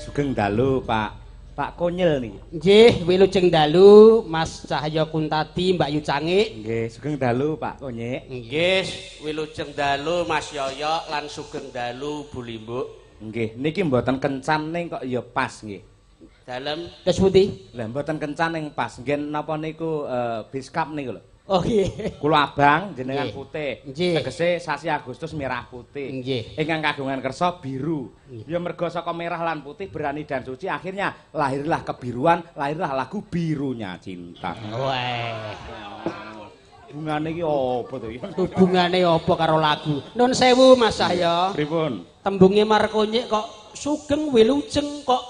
Sugeng dalu Pak Konyil niki. Nggih, wilujeng dalu Mas Cahya Kuntadi, Mbak Yu Cangik. Nggih, sugeng dalu Pak Konyik. Nggih, wilujeng dalu Mas Yoyok lan sugeng dalu Bu Limbuk. Nggih, niki mboten kencan ning kok ya pas nggih. Dalem terus pundi? Lah mboten kencan ning pas. Nggih napa niku biskap niku lho. Oh nggih. Kula abang jenengan putih. Tegese sasi Agustus merah putih. Nggih. Ingkang kagungan kersa biru. Ya mergo saka merah lan putih berani dan suci akhirnya lahirlah kebiruan, lahirlah lagu Birunya Cinta. Weh. Hubungane iki apa to iki? Hubungane apa karo lagu? Nun sewu Mas Cahya. Pripun? Tembunge Markonyik kok sugeng wilujeng kok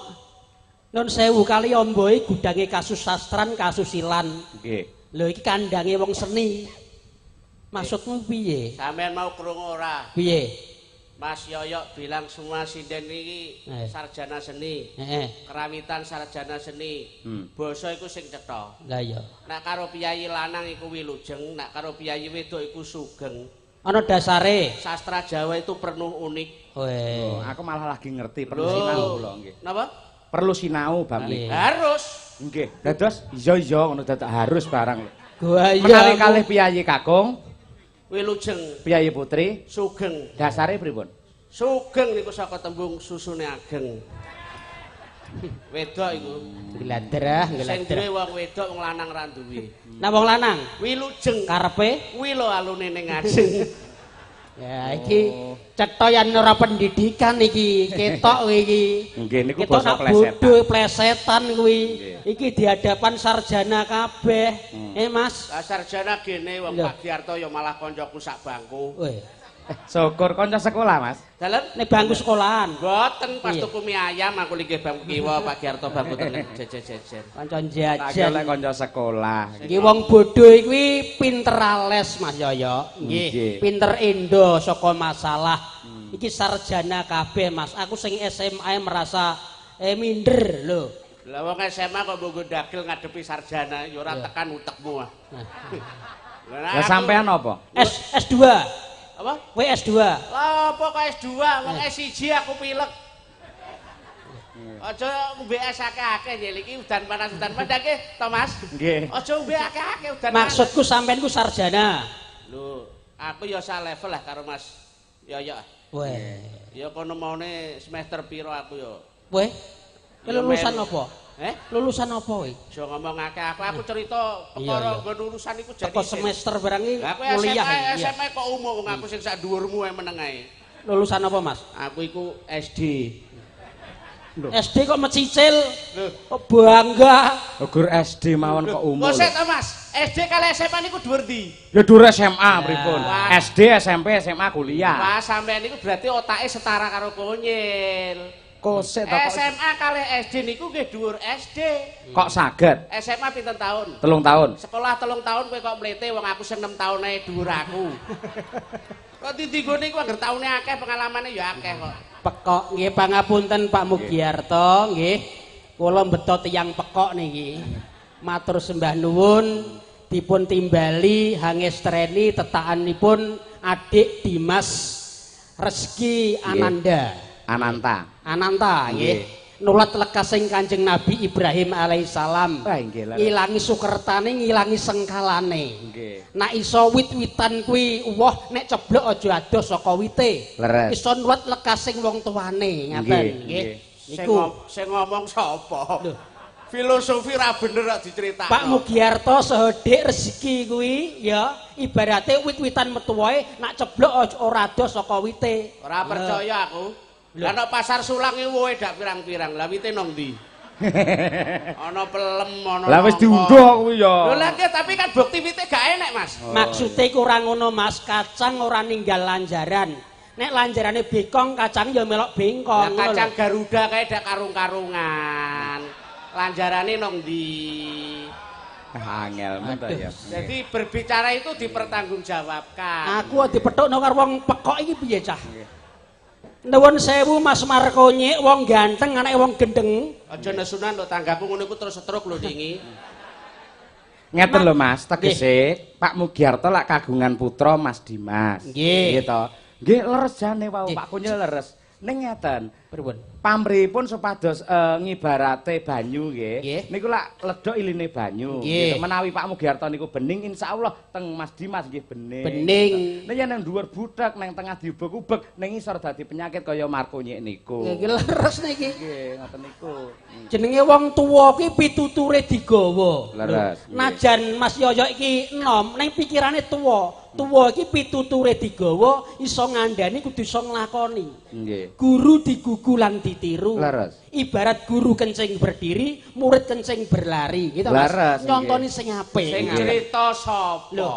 nun sewu kali omboe gudange kasusastran kasusilan. Nggih. Lho iki kandange wong seni. Maksudmu piye? Sampeyan mau krungu ora? Piye? Mas Yoyok bilang semua sinden iki sarjana seni. Kerawitan sarjana seni. Basa iku sing cetha. Lah iya. Nek karo piyayi lanang iku wilujeng, nek karo piyayi wedok iku sugeng. Ana dasare. Sastra Jawa itu penuh unik. Oh, aku malah lagi ngerti perlu sinau kula nggih. Napa? Perlu sinau bab niki. Harus. Nggih, dados iya-iya ngono dadak harus barang lho. Gua iya. Menawi kalih piyayi kakung wilujeng, piyayi putri sugeng. Dasare pripun? Sugeng niku saka tembung susune ageng. Wedok iku. Gladrah, gladrah. Sing duwe wong wedok wong lanang ra duwe. Nah wong lanang wilujeng karepe kuwi lho alune ning ngajeng. Ya iki cetha yen ora pendidikan iki, ketok iki. Nggih niku basa plesetan. Bodho plesetan kuwi. Iki di hadapan sarjana kabeh. Mas. Lah sarjana gene wong Pak Giarto ya malah kancaku sak bangku. Weh. Syukur kanca sekolah, Mas. Dalem nek bangku sekolahan. Mboten pas tuku mie ayam aku linggih bangku kiwa, Pak Giarto bangku tengen jejer-jejer. Kanca jajan. Tak kanca sekolah. Iki wong bodho iki pinter ales, Mas Yoyo. Nggih. Pinter endo saka masalah. Iki sarjana kabeh, Mas. Aku sing SMA merasa minder lho. Lah wong SMA kok mbok dagel ngadepi sarjana ya ora tekan utekmu. Lah sampean apa? S2. Apa? WS2. Lah apa kok S2? Wong S1 aku pilek. Aja ngombe es akeh-akeh nggih iki udan panas udan padake to Mas? Nggih. Aja ngombe akeh-akeh udan. Maksudku sampean ku sarjana. Lho, aku ya sak level lah karo Mas Yoyo. Weh. Ya kono maune semester piro aku ya. Weh. Lulusan apa? Lulusan apa kowe? Aja ngomong akeh aku cerita perkara nggon urusan iku jadi teko semester barang iki kuliah. SMA kok umum wong aku sing sak dhuwurmu ae meneng ae. Lulusan apa, Mas? Aku iku SD. Lho. SD kok mecicil? Kok bangga? Gur SD mawon kok umum. Kok sik to, Mas? SD kali SMA niku dhuwur ndi? Ya dhuwur SMA pripun? SD, SMP, SMA kuliah. Wah, sampean niku berarti otake setara karo Konyil. Kosek to kok SMA kalih SD niku nggih dhuwur SD. Kok saged? SMA pinten tahun? 3 tahun. Sekolah 3 tahun kowe kok mlete wong aku sing 6 tahun ae dhuwur aku. Kok dinggone iku angger taune akeh pengalamane ya akeh kok. Pekok nggih pangapunten Pak Mugiarto nggih. Kula beto tiyang pekok niki. Matur sembah nuwun dipun timbali hangestreni tetakanipun adik Dimas Rezeki Ananda. Ananta. Ananta nggih. Nulat lekasing Kanjeng Nabi Ibrahim alaihissalam. Ngilangi sukertane, ngilangi sengkalane. Nggih. Nek iso wit-witan kuwi woh nek ceblok aja adoh saka wite. Iso nulat lekasing wong tuane ngaten nggih. Niku sing ngomong sapa? Lho, filosofi ra bener kok diceritakno. Pak Mugiarto saha Dik Rezeki kuwi ya ibarate wit-witan metu wae nek ceblok ora adoh saka wite. Ora percaya aku. Lah nek pasar Sulang iki wohe dak pirang-pirang. Lah wite nang ndi? Ana pelem, ana. Lah wis diunduh kuwi ya. Lho lah tapi kan bukti wite gak enek, Mas. Maksude iku ora ngono, Mas. Kacang ora ninggal lanjaran. Nek lanjarane bengkong, kacang ya melok bengkong. Lah kacang Garuda kae dak karung-karungan. Lanjarane nang ndi? Angel men to ya. Jadi berbicara itu dipertanggungjawabkan. Aku dipethukno karo wong pekok iki piye, Cah? Nuwun sewu Mas Markonyik, wong ganteng anake wong gendeng. Aja nesunan lho tanggaku ngono iku terus stroke lho dingi. Ngeten lho Mas, tegese Pak Mugiarto lak kagungan putra Mas Dimas. Nggih to. Nggih leres jane wau Pak Konyil leres. Ning ngeten, Pripun? Pamrihipun supados ngibarate banyu nggih. Niku lak ledok iline banyu. Nggih. Menawi Pak Mugiarto niku bening, insyaallah teng Mas Dimas nggih bening. Bening. Nek yen nang dhuwur buthek, nang tengah diubek-ubek, ning isor dadi penyakit kaya Marco Nyik niku. Nggih leres niki. Nggih, ngoten niku. Jenenge wong tuwa ki pituture digawa. Leres. Najan Mas Yoyo iki enom, ning pikirane tuwa. Tuwa iki pituture digawa, iso ngandani kudu iso nglakoni. Nggih. Guru digugu lan ditiru. Leres. Ibarat guru kencing berdiri, murid kencing berlari, gitu Mas. Leres. Nyontoni sing apik. Sing cerita sapa? Lho.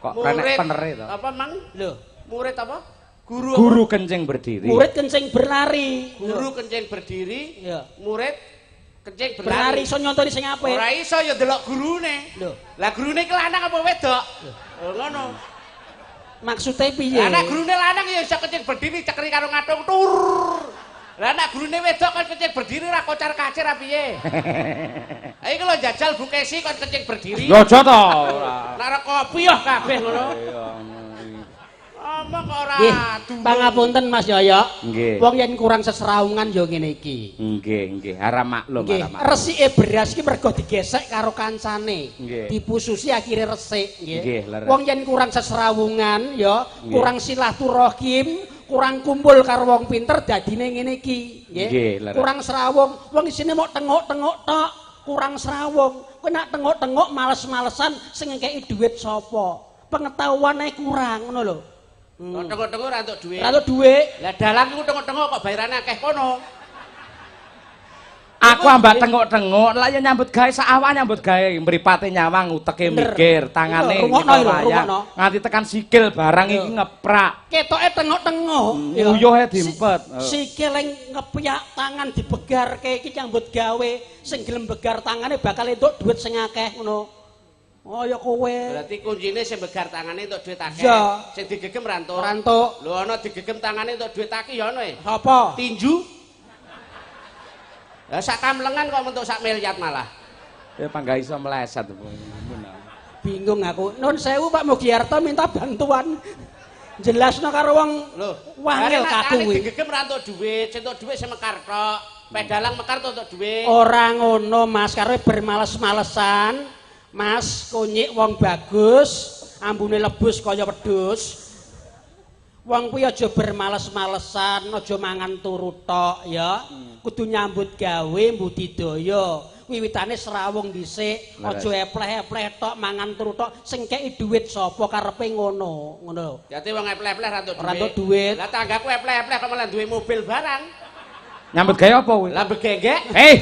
Kok renek penere to? Apa mang? Lho, murid apa? Guru. Guru kencing berdiri. Murid kencing berlari. Guru kencing berdiri, iya. Murid kencing berlari. Berlari iso nyontoni sing apik. Ora iso ya delok gurune. Lho. Lah gurune iki lanang apa wedok? Lho ngono. Maksude piye? Lah nek gurune lanang ya iso kencing berdiri cekeri karo ngatung tur. Lah nek gurune wedok kon kencing berdiri ora kocar-kacir a piye? Ha iki lho jajal Bu Kesi kon kencing berdiri. Lho aja to ora. Nek kopi yo kabeh ngono. Iya. Omong kok ora. Pangapunten Mas Yoyo. Nggih. Wong yen kurang sesrawungan ya ngene iki. Nggih, nggih, haram maklum, haram maklum. Resike beras iki mergo digesek karo kancane. Dipususi akhire resik, nggih. Wong yen kurang sesrawungan ya, kurang silaturahim, kurang kumpul karo wong pinter dadine ngene iki, nggih. Kurang srawung, wong isine mok tengok-tengok tok, kurang srawung. Kowe nak tengok-tengok males-malesan sing ngekeki dhuwit sapa? Pengetahuane kurang ngono lho. Tengok-tengok ora entuk dhuwit. Ora entuk dhuwit. Lah dalang iku tengok-tengok kok bayarane akeh kono. Aku ambak tengok-tengok, lah ya nyambut gawe sak awak nyambut gawe, mripate nyawang, uteke mikir, tangane rungokno. Nganti tekan sikil barang iki ngeprak. Ketoke tengok-tengok. Uyuhe diempet. Sikil ing ngepiak tangan dibegarke iki nyambut gawe, sing gelem begar tangane bakal entuk dhuwit sing akeh ngono. Oh ya kowe. Berarti kuncine sing begar tangane entuk dhuwit akeh. Sing digegem ra entuk. Ora entuk. Lho ana digegem tangane entuk dhuwit akeh ya ana e. Sapa? Tinju. Lah sak kamlengan kok entuk sak miliar malah. Ya panggah iso meleset. Bingung aku. Nun sewu Pak Mugiarto minta bantuan. Jelasno karo wong lho, wangel kaku kuwi. Digegem ra entuk dhuwit, sing entuk dhuwit sing mekar tok. Pedalang mekar entuk dhuwit. Ora ngono Mas, karo bermales-malesan. Mas, konyik wong bagus, ambune lebus kaya wedhus. Wong kuwi aja bermales-malesan, aja mangan turu tok ya. Kudu nyambut gawe mbudidaya. Wiwitane srawung dhisik, aja epleh-epleh tok mangan turu tok, sing kei dhuwit sapa karepe ngono, ngono. Dadi wong epleh-epleh ra entuk dhuwit. Ra entuk dhuwit. Lah tanggaku epleh-epleh kok malah duwe mobil barang. Nyambut gawe apa kuwi? Lah begenggek. Hei.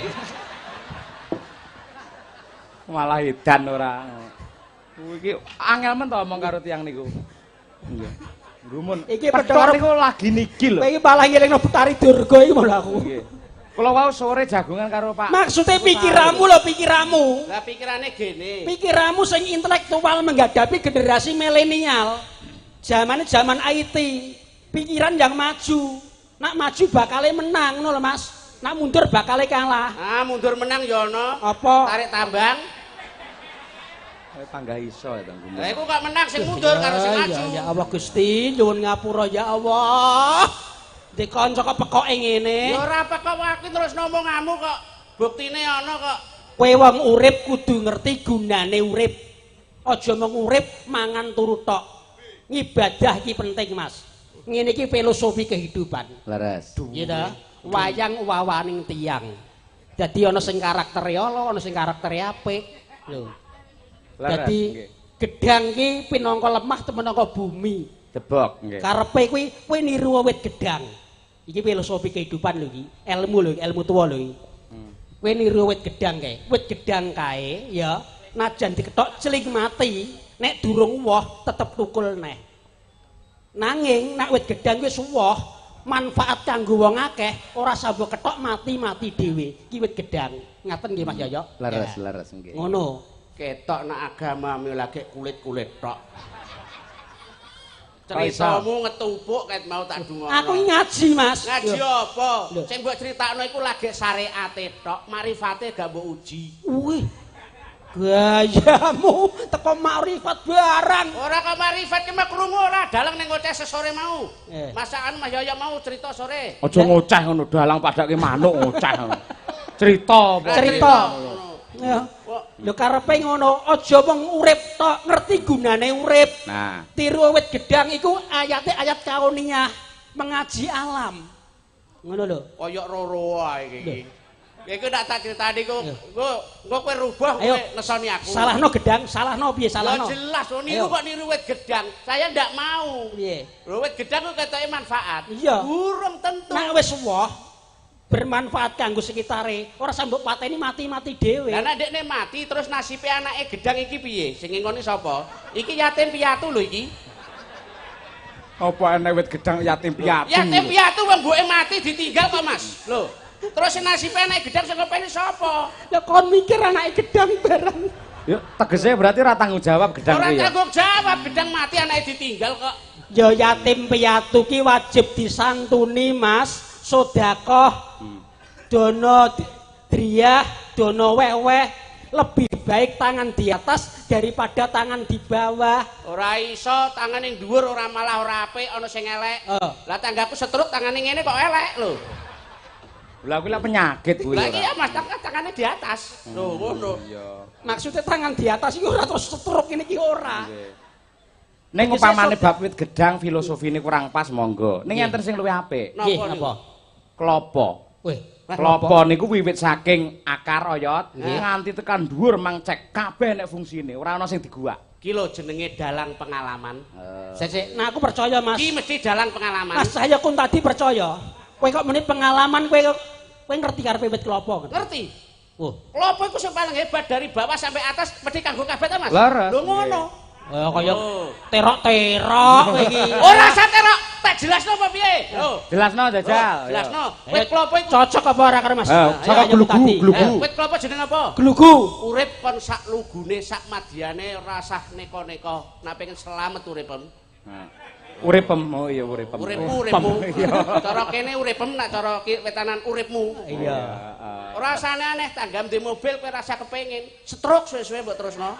Malah edan ora. Kuwi iki angel men to omong karo tiyang niku. Nggih. Gumun. Iki pedhok niku lagi niki lho. Kowe iki malah ngelingno Betari Durga iki malah aku. Nggih. Kula wau sore jagongan karo Pak. Maksude pikiranmu lho, pikiranmu. Lah pikirane gene. Pikiranmu sing intelektual menghadapi generasi milenial. Zamane zaman IT. Pikiran yang maju. Nak maju bakale menang ngono lho Mas. Nak mundur bakale kalah. Ah, mundur menang ya ana. Apa? Tarik tambang. Panggah iso ya tanggung. Lah iku kok menang sing mundur karo sing maju. Ya Allah Gusti, nyuwun ngapura ya Allah. Ndek kanca kok pekoke ngene. Ya ora pekok aku terus ngomongamu kok. Buktine ana kok. Kowe wong urip kudu ngerti gunane urip. Aja mung urip mangan turu tok. Ngibadah iki penting, Mas. Ngene iki filosofi kehidupan. Leres. Iya ta? Wayang wawaning tiyang. Dadi ana sing karaktere ala, ana sing karaktere apik. Lho. Dadi gedang ki pinangka lemah minangka bumi. Debok nggih. Karepe kuwi kowe niru wit gedang. Iki filosofi kehidupan lho iki, ilmu lho, ilmu tuwa lho iki. Kowe niru wit gedang kae. Wit gedang kae ya najan dikethok celing mati, nek durung woh tetep tukul neh. Nanging nek wit gedang wis woh, manfaat kanggo wong akeh ora sambok kethok mati-mati dhewe. Iki wit gedang. Ngaten nggih Mas Yoyo? Leres, leres nggih. Ngono. Ketok nak agamamu lagi kulit-kulit tok. Ceritamu ngetupuk ket mau tak dungokno. Aku ngaji, Mas. Ngaji apa? Sing mbok critakno iku lagi syariate tok, marifate gak mbok uji. Wih. Gayamu teko makrifat barang. Ora kok makrifat ki mah krungu ora dalang ning ngoceh sesore mau. Masakan Mas Yoyo mau cerita sore. Aja ngoceh ngono dalang padake manuk ngoceh. Cerita apa? Cerita. Ya. Lho karepe ngono, aja wong urip tok, ngerti gunane urip. Nah, tiru wit gedang iku ayate ayat kauniyah, mengaji alam. Ngono lho. Kaya roro ae iki. Iku nak tak critani ku, engko kowe rubah kowe nesoni aku. Salahno gedang, salahno piye salahno? Ya jelas, niru kok niru wit gedang. Saya ndak mau. Piye? Lho wit gedang ku ketoke manfaat. Iya. Urung tentu. Nek wis woh bermanfaat kanggo sekitare, ora sambok pateni mati-mati dhewe. Lah nek ndekne mati terus nasibe anake gedang iki piye? Sing ngingoni sapa? Iki yatim piatu lho iki. Apa enek wit gedang yatim piatu? Yatim piatu wong mboke mati ditinggal kok, Mas. Lho. Terus nasibe anake gedang sing ngopeni sapa? Lah kon mikir anake gedang barang. Ya tegese berarti ora tanggung jawab gedang kuwi. Ora tanggung jawab gedang mati anake ditinggal kok. Ya yatim piatu ki wajib disantuni, Mas. Sedekah, dono driyah, dono weh-weh, lebih baik tangan di atas daripada tangan di bawah. Ora iso tangan ning dhuwur ora malah ora apik ana sing elek. Lah tanggaku setruk tangane ngene kok elek lho. Lah kuwi lak penyakit kuwi. Lah iya Mas, tangane di atas. Lho ngono. Iya. Maksudnya tangan di atas iku ora terus setruk ngene iki ora. Ning upamane bab wit gedang filosofine kurang pas monggo. Ning enten sing luwih apik. Nggih, napa? Klopo. Wih, klopo niku wiwit saking akar oyot nganti tekan dhuwur mangcek kabeh nek fungsine, ora ana sing diguwak. Ki lho jenenge dalang pengalaman. Sik, nah aku percaya, Mas. Ki mesti dalang pengalaman. Mas saya kun tadi percaya. Kowe kok muni pengalaman kowe kowe ngerti karepe wit klopo? Ngerti. Oh. Klopo iku sing paling hebat dari bawah sampai atas mesti kanggo kabeh ta, Mas? Lho ngono. Oh, kaya terok-terok kowe iki. Ora usah terok, tak jelasno apa piye? Lho, jelasno jajal. Jelasno. Wit klopo iku cocok apa ora karo Mas? Saka glugu, glugu. Wit klopo jeneng apa? Glugu. Urip kon sak lugune, sak madyane, rasah neka-neka. Nek pengen selamat uripem. Uripem, oh iya uripem. Uripmu, uripmu. Cara kene uripem, nek cara wetanan uripmu. Iya. Ora usah aneh tanggam di mobil kowe rasa kepengin, stroke suwe-suwe mbok terusno.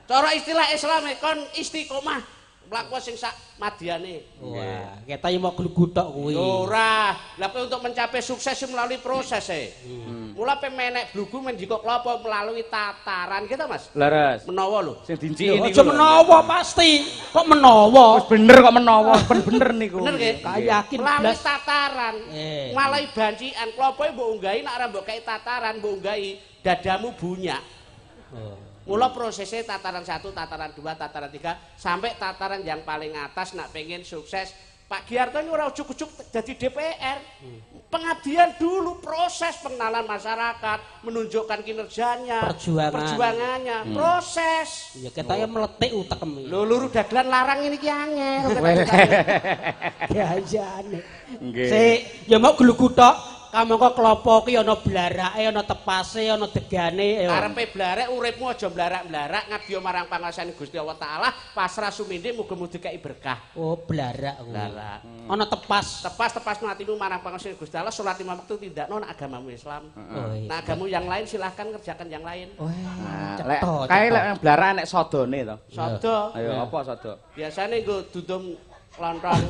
Cara istilah Islam kon istiqomah mlaku sing sak madyane. Wah, ketoke mok glugu tok kuwi. Ora, lha kowe untuk mencapai sukses melalui proses e. Mula pe menek blugu menjikok klopo melalui tataran gitu, Mas. Leres. Menawa lho. Sing dinciki niku. Aja menawa pasti. Kok menawa? Wis bener kok menawa, bener niku. Bener nggih. Yakin melalui tataran. Melalui bancikan klopo mbok unggahi nek ora mbok kei tataran, mbok unggahi dadamu bunyak. Mula prosesnya tataran 1, tataran 2, tataran 3 sampai tataran yang paling atas nak pengen sukses. Pak Giarto ini ora ujuk-ujuk jadi DPR. Pengabdian dulu, proses pengenalan masyarakat, menunjukkan kinerjanya, perjuangannya, proses. Ya ketoknya meletik utekem. Lho luru dagelan larang ini ki angel. Gayane. Sik, ya mau glugu tok. Kamangka klopo ki ana blarake, ana tepase, ana degane. Karepe blarek uripmu aja blarak-blarak, ngabdi marang panguasane Gusti Allah Taala, pasrah sumindhe muga-muga dikai berkah. Oh, blarak kuwi. Blarak. Ana tepas. Tepas-tepasno atimu marang panguasane Gusti Allah, salat lima wektu tindakno nek agamamu Islam. Oh, iya. Nek agamamu yang lain silahkan kerjakan yang lain. Wah, cetha. Kae lek yang blarak nek sodone to. Sodo. Ayo apa sodo? Biasane nggo dudum lontong.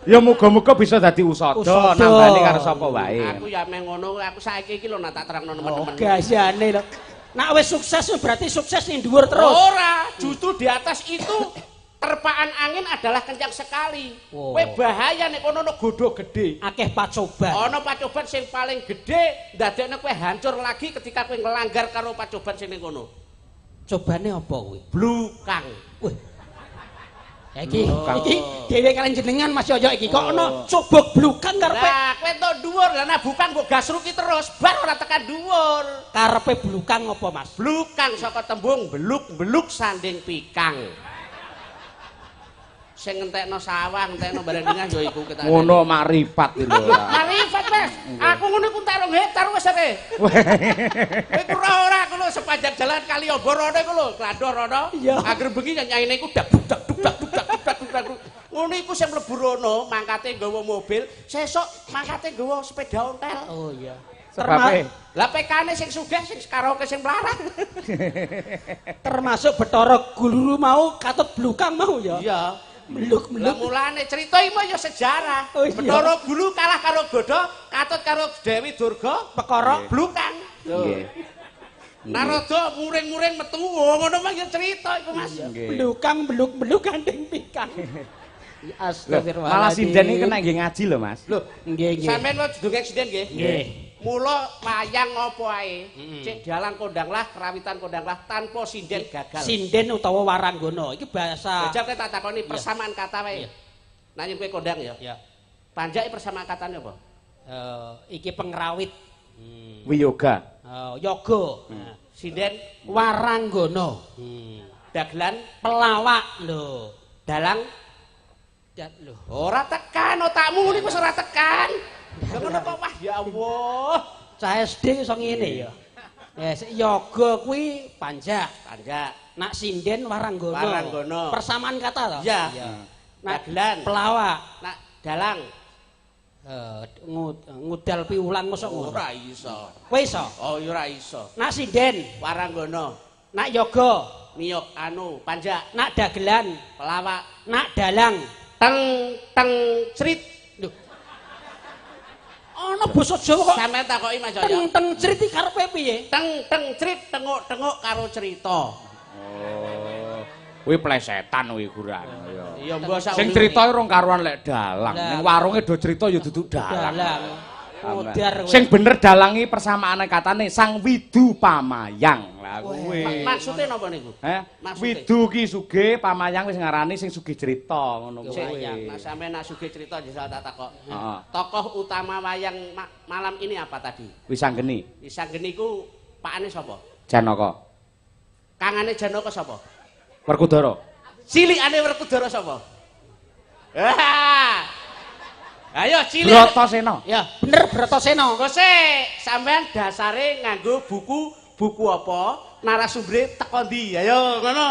Ya muga-muga bisa dadi usada nambani karo sapa wae. Aku ya meh ngono, aku saiki iki lho nak tak terangno nemen-nemen. Oh, gayane lho. Nak wis sukses berarti sukses ning dhuwur terus. Ora, justru di atas itu terpaan angin adalah kencang sekali. Kowe bahaya nek kono ono godho gedhe. Akeh pacoban. Ono pacoban sing paling gedhe ndadekno kowe hancur lagi ketika kowe nglanggar karo pacoban sing ning kono. Cobane apa kuwi? Blukang. Wih. Iki iki dhewe kalian jenengan Mas Yoyo iki kok ana cobok blukang karepe. Lah kowe entuk dhuwur, lah nek bukang mbok gasruki terus bar ora tekan dhuwur. Karepe blukang apa Mas? Blukang saka tembung beluk-beluk sanding pikang. Sing ngentekno sawah, ngentekno barang ya iku ketane. Ngono makrifat iki lho. Makrifat, Mas. Aku ngono iku entek 2 hektar wis are. Kowe iku ora aku lho sepanjang jalan Kalioboro rono iku lho, Klandor rono. Angger bengi nyanyaine iku dak dak dak dak dak dak. Ngono iku sing mlebu rono, mangkate nggawa mobil, sesuk mangkate nggawa sepeda ontel. Oh iya. Sebabe lah PK-ne sing sugih sing karaoke sing melarat. Termasuk Bathara Guru mau katut blukang mau ya. Iya. Meluk-meluk. Lah mulane cerita iki ya sejarah. Oh, iya. Bathara Guru kalah karo Godha, katut karo Dewi Durga, perkara blukang. Nggih. Narada muring-muring metu ngono mah ya cerita iku Mas. Blukang beluk-beluk gandeng pikang. Astagfirullahaladzim. Malah sinden iki kena nggih ngaji lho Mas. Lho, nggih nggih. Sampeyan wae dongeng sinden nggih? Nggih. Mula wayang apa ae, cek dalang kondang lah, kerawitan kondang lah tanpa sinden gagal. Sinden utawa waranggono iki bahasa. Jajal kowe tak takoni persamaan kata wae. Nah yen kowe kondang ya. Iya. Panjake persamaan katane apa? Iki pengrawit. Wiyoga. Yoga. Sinden waranggono. Dagelan pelawak lho. Dalang lho. Ora tekan otakmu niku wis ora tekan. Lha ngono kok wah ya Allah. Cah SD iso ngene ya. Ya yoga kuwi panjak. Panjak. Nak sinden waranggono. Waranggono. Persamaan kata to? Iya. Nak dagelan pelawak. Nak dalang. Ngudal piwulang mosok ngono. Ora iso. Kowe iso? Oh ya ora iso. Nak sinden waranggono. Nak yoga miyok anu panjak. Nak dagelan pelawak. Nak dalang teng teng cerit. Lho. Ana basa Jawa kok sampeyan takoki Mas Yoyo. Teng teng cerit iki karepe piye? Teng teng cerit tenguk-tenguk karo cerita. Oh. Kuwi plesetan kuwi guran. Iya mbok sak sing crita rong karuan lek dalang. Ning warunge do crita ya duduk dalang. Dalang. Modar kowe. Sing bener dalangi persamaane katane Sang Widu Pamayang. Lah kuwi. Maksude napa niku? Heh, Widu ki sugih, Pamayang wis ngarani sing sugih crita ngono kuwi. Mas sampeyan nak sugih crita jajal tak takok. Tokoh utama wayang malam ini apa tadi? Wisanggeni. Wisanggeni ku pakane sapa? Janaka. Kangane Janaka sapa? Werkudara. Cilikane Werkudara sapa? Ayo cilik. Bratasena. Ya, bener Bratasena. Kok sik sampean dasare nganggo buku buku apa? Narasumbere teko ndi? Ayo ngono.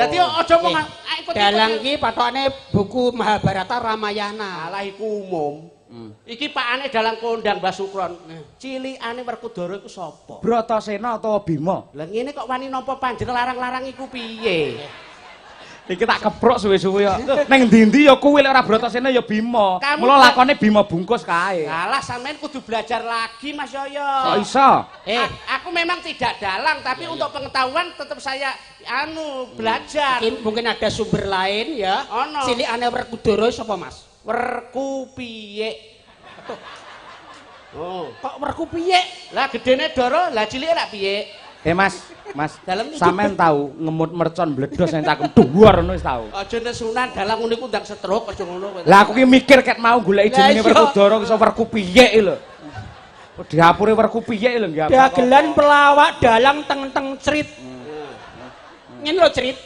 Dadi aja mung ikut. Dalang iki patokane buku Mahabharata Ramayana. Alah iku umum. Iki pakane dalang kondang Mbah Sukron. Cilikane Werkudara iku sapa? Bratasena utawa Bima? Lah ngene kok wani nampa panjenengan larang-larang iku piye? Iki tak keprok suwe-suwe ya. Ning ndi-ndi ya kuwi lek ora Bratasena ya Bima. Mula lakone Bima bungkus kae. Alah sampean kudu belajar lagi Mas Yoyo. Kok iso? Aku memang tidak dalang tapi untuk pengetahuan tetap saya anu belajar. Mungkin ada sumber lain ya. Cilikane Werkudara sapa Mas? Werku piye? Oh, kok werku piye? Lah gedene Dara, lah cilike lak piye? Mas, Mas, sampean tau ngemut mercon bledos nang cangkem dhuwur ngono wis tau. Aja nesunan dalang ngono iku ndang stroke aja ngono kowe. Lah aku ki mikir ket mau goleki jenenge Werkudara iso werku piye iki lho. Kok diapure werku piye lho nggih. Dagelan pelawak dalang teng-teng cerit. Ngene lho cerit.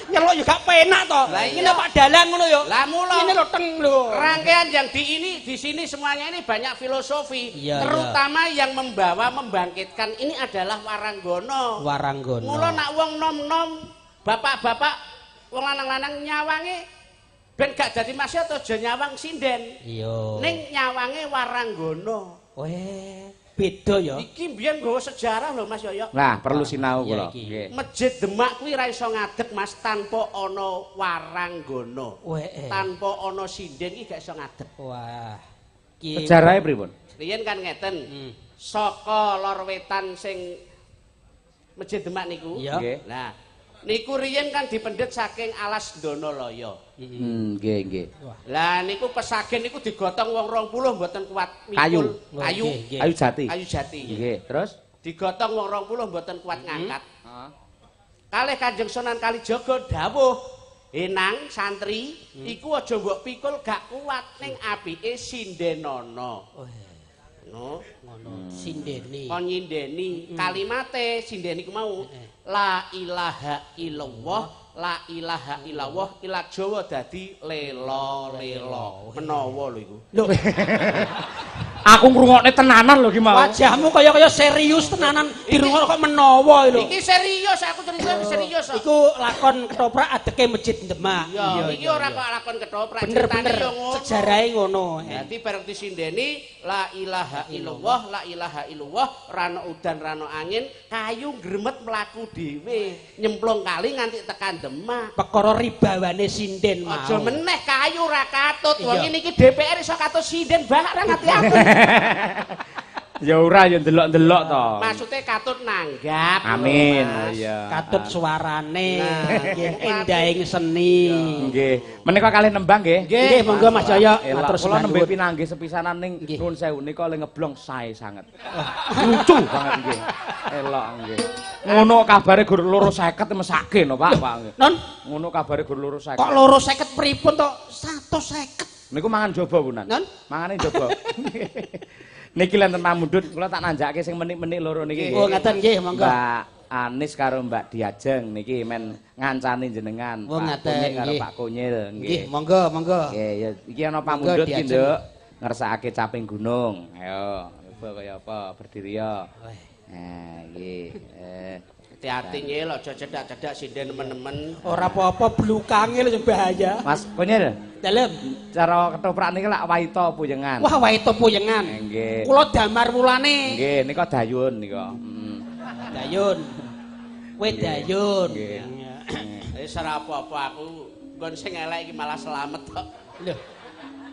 Nyelok juga penak toh. Ini Pak Dalang ngono ya. Lah mula. Ini lho teng lho. Rangkaian yang di ini di sini semuanya ini banyak filosofi, iya, terutama iya. Yang membawa membangkitkan ini adalah Waranggono. Waranggono. Mula nak wong nom-nom, bapak-bapak wong lanang-lanang nyawange ben gak dadi maksiat aja nyawang sinden. Iya. Ning nyawange Waranggono. Weh. Beda ya. Iki mbiyen nggawa sejarah lho Mas Yoyo. Nah, perlu sinau kula. Nggih. Masjid Demak kuwi ra iso ngadeg Mas tanpa ana Waranggono. Tanpa ana sinden iki gak iso ngadeg. Wah. Sejarahe pripun? Riyen kan ngeten. Saka lor wetan sing Masjid Demak niku. Nggih. Nah, niku riyen kan dipendhet saking alas Donoloyo. Nggih, nggih. Lah niku pesagen niku digotong wong 20 mboten kuat mikul. Kayu. Kayu. Kayu jati. Kayu jati. Nggih, terus digotong wong 20 mboten kuat ngangkat. Heeh. Kalih Kanjeng Sunan Kalijaga dawuh, "Enang santri, iku aja mbok pikul gak kuat ning apike sindenono." No, ngono sindeni. Kon nyindeni kalimate sindeni ku mau la ilaha illallah, la ilaha illallah, ilat Jawa dadi lelo lelo. Menawa lho iku. Lho. Aku ngrungokne tenanan lho iki mau. Wajahmu kaya-kaya serius tenanan, dirungokno kok menawa lho. Iki serius, aku cerita serius. Iku lakon ketoprak adeke Masjid Demak. Iya, iki ora kok lakon ketoprak, ceritane yo ngono. Sejarahe ngono. Dadi bareng disindeni la ilaha illallah, la ilaha illallah, rano udan rano angin, kayu gremet mlaku dhewe, nyemplung kali nganti tekan Demak. Perkara ribawane sinden mau. Aja meneh kayu ora katut. Wong ngene iki DPR iso katut sinden barang ati-ati. Ya ora ya ndelok-ndelok to. Maksude katut nanggap. Amin. Iya. Katut suarane, nggih endahing seni. Nggih. Menika kalih nembang nggih. Nggih, monggo Mas Yoyo matur suwun. Kula nembe pinanggih sepisanan ning nuwun sewu nika le ngeblong sae sanget. Lucu banget nggih. Elok nggih. Ngono kabare gur 250 mesake no Pak, Pak. Non? Ngono kabare gur 250. Kok 250 pripun to? 150. Niku mangan jaba punan. Mangane jaba. Niki lenten pamundhut kula tak nanjakake sing menik-menik loro niki. Oh ngaten nggih, monggo. Mbak Anis karo Mbak Diajeng niki men ngancani jenengan. Oh ngaten karo Pak Kunyil nggih. Monggo, monggo. Nggih, ya iki ana pamundhut iki, Nduk. Ngersakake caping gunung. Ayo, coba kaya apa berdiri ya. Nah, iki. Hati-hati nyil, aja cedak-cedak sinden nemen-nemen. Ora apa-apa blukange lho sing bahaya. Mas Kunyil. Dalem. Cara ketoprak niki lak waita puyengan. Wah, waita puyengan. Nggih. Kula damar wulane. Nggih, nika dayun nika. Dayun. Kowe dayun. Nggih. Wis ora apa-apa aku nggon sing elek iki malah selamet kok. Lho.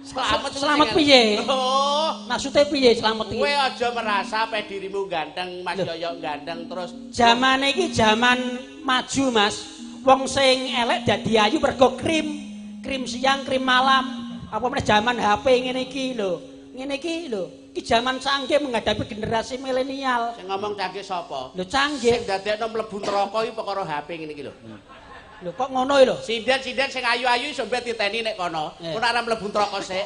Selamat selamat piye? Oh, maksude piye selamat iki? Kowe aja merasa pe dirimu ganteng, Mas Yoyo ganteng terus. Zamane iki zaman maju, Mas. Wong sing elek dadi ayu mergo krim. Krim siang, krim malam. Apa meneh zaman HP ngene iki lho. Ngene iki lho. Iki zaman canggih menghadapi generasi milenial. Sing ngomong canggih sapa? Lho canggih. Sing dadekno mlebu neraka iki perkara HP ngene iki lho. Lho kok ngono lho? Sinden-sinden sing ayu-ayu iso mbet diteni nek kono. Ora ora mlebu neraka sik.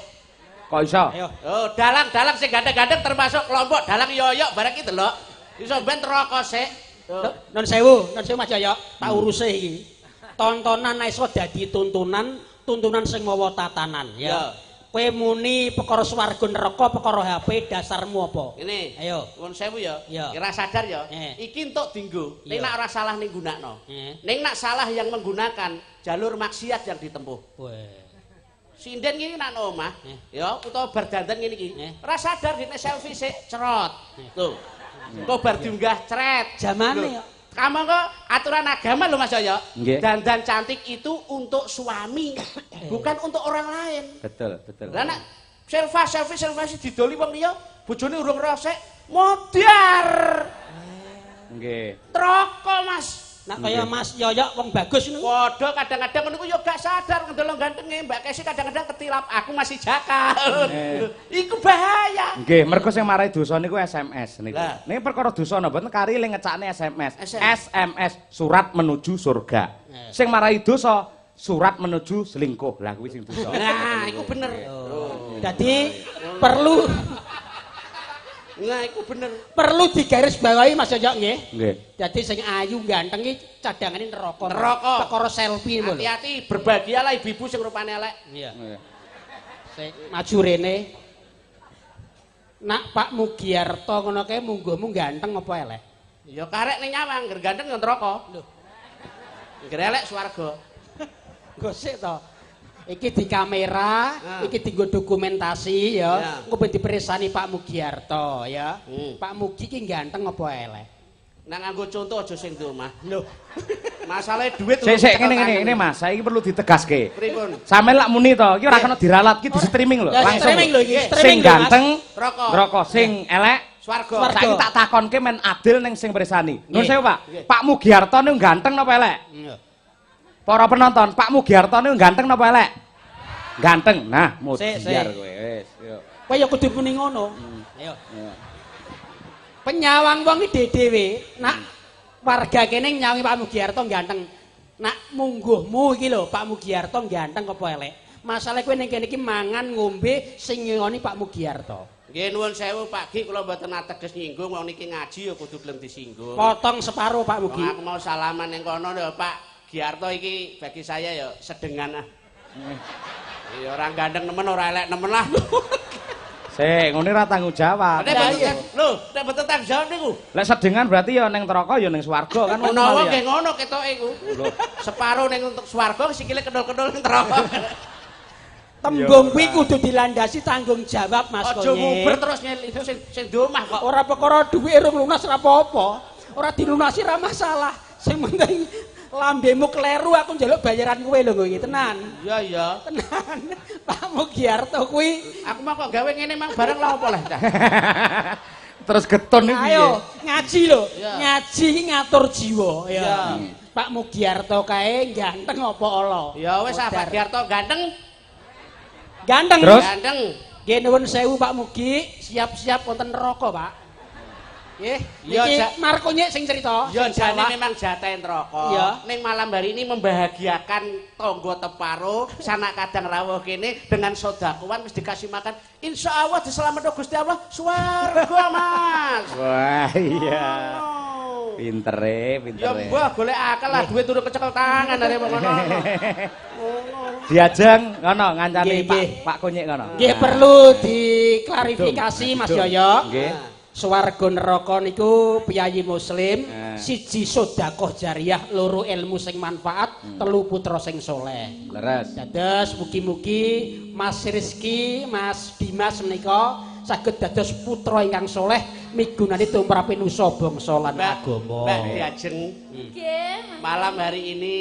Kok iso? Ayo. Oh, dalang-dalang sing gandeng-gandeng termasuk kelompok dalang yoyok bareng iki delok. Iso mbet neraka sik. Nun sewu, nun sewu Mas Yoyok, tak uruse iki. Tontonan iso dadi tuntunan, tuntunan sing mawa tatanan ya. Kowe muni perkara swarga neraka, perkara HP dasarmu apa? Ngene. Ayo. Nuwun sewu ya. Ora sadar ya. Iki entuk dinggo. Ning nek ora salah ning gunakno. Ning nek salah yang menggunakan jalur maksiat yang ditempuh. Weh. Sinden iki nek nang omah ya utawa bar dandan ngene iki. Ora sadar dene selfie sik cerot. Lho. Engko bar diunggah cret. Jamane ya. Kamangka aturan agama lho Mas Yoyo. Dandan cantik itu untuk suami, bukan untuk orang lain. Betul, betul. Lah nek selfie selfie didoli wong liya, bojone urung resik, modar. Nggih. Troko, Mas. Nek kaya Mas Yoyo wong bagus ngono. Padha kadang-kadang ngono ku yo gak sadar ndelok gantenge Mbak Kesi kadang-kadang ketilap aku masih jakal. Iku bahaya. Nggih, mergo sing marai dosa niku SMS niku. Ning perkara dosa napa mboten kari le ngecakne SMS. SMS surat menuju surga. Sing marai dosa surat menuju selingkuh. Lah kuwi sing dosa. Nah, iku bener. Dadi perlu. Nah, iku bener. Perlu digarisbawahi Mas Yoyo nggih. Nggih. Dadi sing ayu ganteng iki cadangane neraka. Neraka. Perkara selfie lho. Hati-hati, berbahagialah ibu-ibu sing rupane elek. Iya. Sik maju rene. Nak Pak Mugiarto ngono kae mungguhmu ganteng apa elek? Ya karek ning nyawang, ngger ganteng ya neraka. Lho. Ngger elek swarga. Gosik to. Iki di kamera, iki dienggo dokumentasi ya. Engko ben dipersani Pak Mugiarto ya. Pak Mugi iki ganteng apa elek? Nek nganggo contoh aja sing di omah. Lho. Masalahe duit. Sik sik ngene ngene Mas, saiki perlu ditegaske. Pripun? Sampeyan lak muni to, iki ora kena diralat, iki di streaming lho. Langsung. Streaming lho iki. Sing ganteng neraka, sing elek swarga. Saiki tak takonke men adil ning sing mresani. Nuwun sewu, Pak. Pak Mugiarto niku ganteng napa elek? Iya. Para penonton, Pak Mugiarto niku ganteng napa elek? Ganteng. Nah, mudiar kowe wis. Yo. Kowe ya kudu muni ngono. Ayo. Penyawang wong iki dhewe, nak warga kene nyawangi Pak Mugiarto ganteng. Nak mungguhmu iki lho, Pak Mugiarto ganteng apa elek? Masalah kowe ning kene iki mangan ngombe sing ngoni Pak Mugiarto. Nggih nuwun sewu Pak Gi, kula mboten ateges nyinggung, wong niki ngaji ya kudu gelem disinggung. Potong separo Pak Mugi. Wong aku mau salaman ning kono lho Pak Giarto iki bagi saya ya sedengan ah. Ya ora ganteng nemen ora elek nemen lah. Sik, ngene ora tanggung jawab. Nek lho, nek betul tanggung jawab niku. Lek sedengan berarti ya ning neraka ya ning swarga kan ngono. Menawa nggih ngono ketoke iku. Separo ning untuk swarga sikile kendol-kendol ning neraka. Tembung kuwi kudu dilandasi tanggung jawab Mas Konyil. Aja nguber terus itu sing di omah kok. Ora perkara dhuwite rung lunas ora apa-apa. Ora dilunasi ora masalah. Sing penting lambemu kleru aku njaluk bayaran kowe lho iki tenan. Iya iya. Tenan. Pak Mugiarto kuwi aku mah kok gawe ngene mang bareng lah apa lah. Terus getun iki piye? Ayo ngaji lho. Ngaji iki ngatur jiwa ya. Pak Mugiarto kae ganteng apa ala? Ya wis ah Pak Mugiarto ganteng. Ganteng. Terus? Ganteng. Nggih nuwun sewu Pak Mugi, siap-siap wonten neraka, Pak. Nggih. Niki Marko nyek sing cerita. Ya jane memang jatahe neraka. Ning malam hari ini membahagiakan tangga teparo, sanak kadang rawuh kene dengan sedekahan wis dikasih makan. Insyaallah diselametno Gusti Allah swarga, Mas. Wah, iya. Pintere, pintere. Ya mbah golek akal lah duit turun kecekel tangan arep ngono. Diajeng ngono ngancani Pak Konyik ngono. Nggih perlu diklarifikasi Mas Yoyo. Nggih. Swarga neraka niku piyayi muslim, siji sedekah jariyah, loro ilmu sing manfaat, telu putra sing soleh. Leres. Dados mugi-mugi Mas Rizky, Mas Dimas menika saged dados putra ingkang soleh migunani tumrape nusa bangsa lan agama. Mbak Diajeng. Nggih. Malam hari ini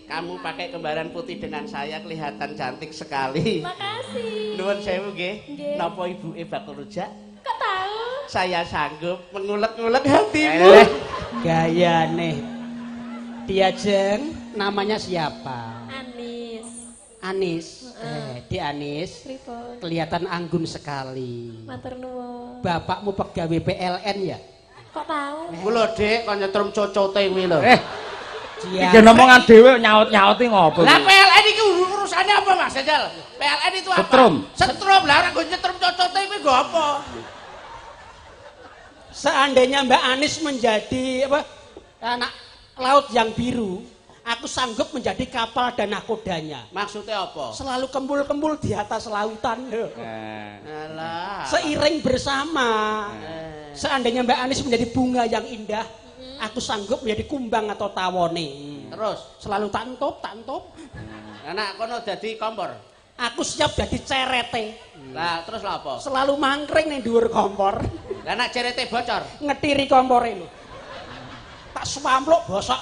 kamu pakai kembaran putih dengan saya kelihatan cantik sekali. Makasih. Nuwun sewu nggih. Napa ibuke bakul rujak? Kok tahu? Saya sanggup mengulek-ngulek hatimu. Gayane. Diajeng namanya siapa? Anis. Anis. Di Anis. Pripun? Kelihatan anggun sekali. Matur nuwun. Bapakmu pegawai PLN ya? Kok tahu? Ku lho, Dik, kon nyetrum cocote kuwi lho. Iki ngomongan dhewe nyaut-nyauti ngopo? Lah PLN iki urusannya apa, Mas Jajal? PLN itu apa? Setrum. Setrum. Lah ora nggo nyetrum cocote kuwi nggo apa? Seandainya Mbak Anis menjadi apa anak laut yang biru, aku sanggup menjadi kapal dan nahkodanya. Maksudnya apa? Selalu kembul-kembul di atas lautan. Alah. Seiring bersama. Seandainya Mbak Anis menjadi bunga yang indah, aku sanggup menjadi kumbang atau tawone. Terus selalu tantup, tantup. Anak kono dadi kompor. Aku siap jadi cerete. Lah terus lha apa? Selalu mangkring ning dhuwur kompor. Lah nek cerete bocor, ngetiri kompore lho. Tak swampluk bosok.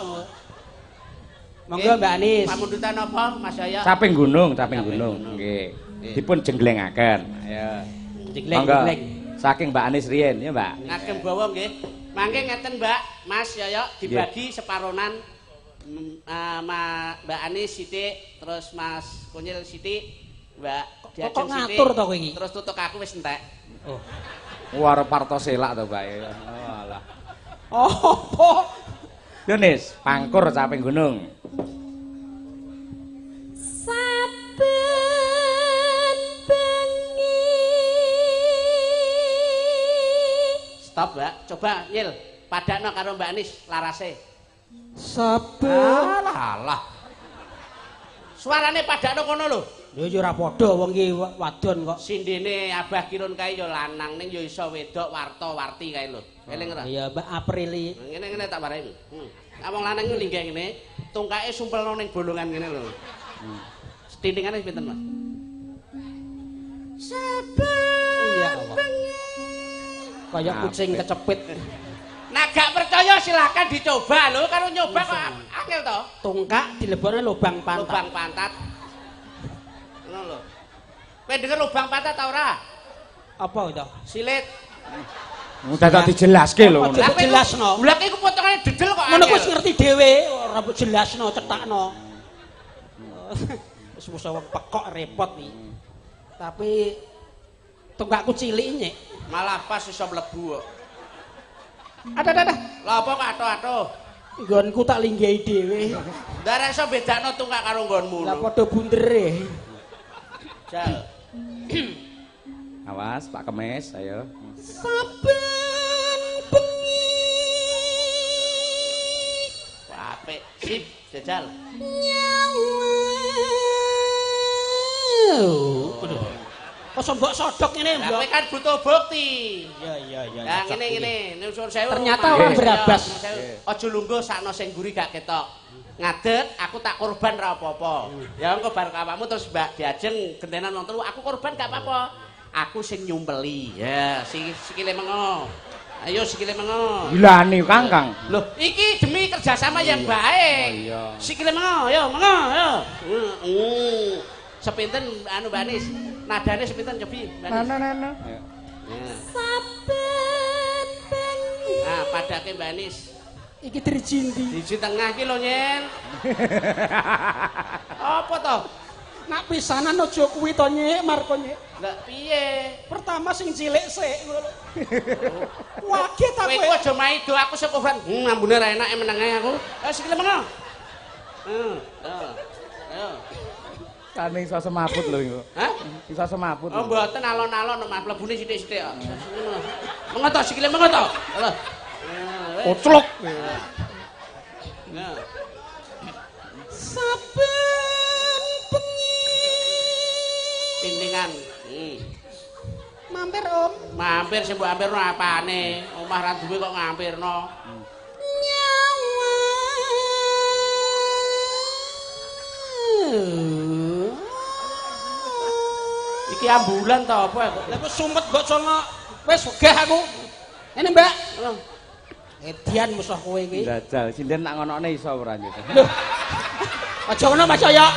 Monggo Mbak Anis. Pamundutan apa Mas Yaya? Caping gunung, caping gunung. Nggih. Dipun jengglengake. Ayo. Jengleng-jengleng. Saking Mbak Anis riyen ya, Mbak. Ngagem bawa nggih. Mangke ngeten Mbak, Mas Yaya dibagi separonan Mbak Anis sithik, terus Mas Kunyil sithik. Mbak, kok ngatur to kowe iki? Terus tutuk aku wis entek. Oh. Wah, arep parto selak to, Mbak. Oh, alah. Apa? Yo Nis, pangkur caping gunung. Saben bengi. Stop, Mbak. Coba Nyil, padakno karo Mbak Anis larase. Saben. Alah, alah. Suarane padakno kono lho. Lho ya ora padha wong iki wadon kok. Sindene Abah Kirun kae ya lanang ning ya iso wedok warta-warti kae lho. Eling ora? Iya, Mbak Aprili. Ngene-ngene tak warai. Lah wong lanang iku linggih ngene, tungkake sumpelno ning bolongan ngene lho. Setintingane pinten, Mas? Saben ya Allah. Kaya kucing kecepit. Nah gak percaya silakan dicoba lho, karo nyoba kok angel to. Tungkak dilebokne lubang pantat. Lubang pantat. Ngono lho. Kowe denger lubang pantat ta ora? Apa itu? Silit. Udah tak dijelaske lho ngono. Lah jelasno. Lah iku potongane dedel kok. Ngono kuwi wis ngerti dhewe, ora mbok jelasno, cetakno. Wis musa wong pekok repot iki. Tapi tungkakku cilik nyek. Malah pas iso mlebu kok. Ada. Lah apa kok ato-ato? Nggonku tak linggihi dhewe. Ndak ora iso bedakno tungkak karo nggonmu. Lah padha bundere. Jal. Awas Pak Kemis, ayo. Saben bengi. Wah, apik. Sip, jajal. Nyawa. Aduh. Kok mbok sodok ngene, Mbok? Kowe kan butuh bukti. Iya, iya, iya. Lah ngene ngene, nyuwun sewu. Ternyata ora berabas. Aja lungguh sakno sing mburi gak ketok. Ngadeg, aku tak korban ra apa-apa. Ya engko bar awakmu terus Mbak Diajeng gentenan wong telu, aku korban gak apa-apa. Aku sing nyumpeli. Ya, sikile mengo. Ayo sikile mengo. Gilani Kang, Kang. Loh, iki demi kerjasama yang baik. Iya. Sikile mengo, ayo mengo, ayo. Sepinten anu Mbak Anis. Nadane sepinten cobi Mbak Anis. Nana. Saben bengi. Nah, padake Mbak Anis. Iki driji ndi? Driji tengah iki lho, Nyen. Apa to? Nak pisanan aja kuwi to, Nyek, Marko Nyek. Lah piye? Pertama sing cilik sik ngono lho. Kaget aku. Kowe aja maido aku sekuran. Ambune ra enak meneng ae aku. Ayo sikile mengo. Heeh. Ayo. Kane iso semaput lho iku. Hah? Iso semaput. Oh mboten alon-alon Mas, mlebune sithik-sithik kok. Mengo to sikile mengo to. Lho. Koclok. Nah. Saben bengi. Tintingan. Mampir, Om. Mampir sing mbok ampirno apane? Omah ra duwe kok ngampirno. Nyawa. Iki ambulan ta apa kok? Lah kok sumet mbok sono. Wis wegah aku. Ngene, Mbak. Edian musuh kowe iki. Jajal, sinden nak ngonokne iso ora njur. Lho. Aja ngono Mas Yoyo.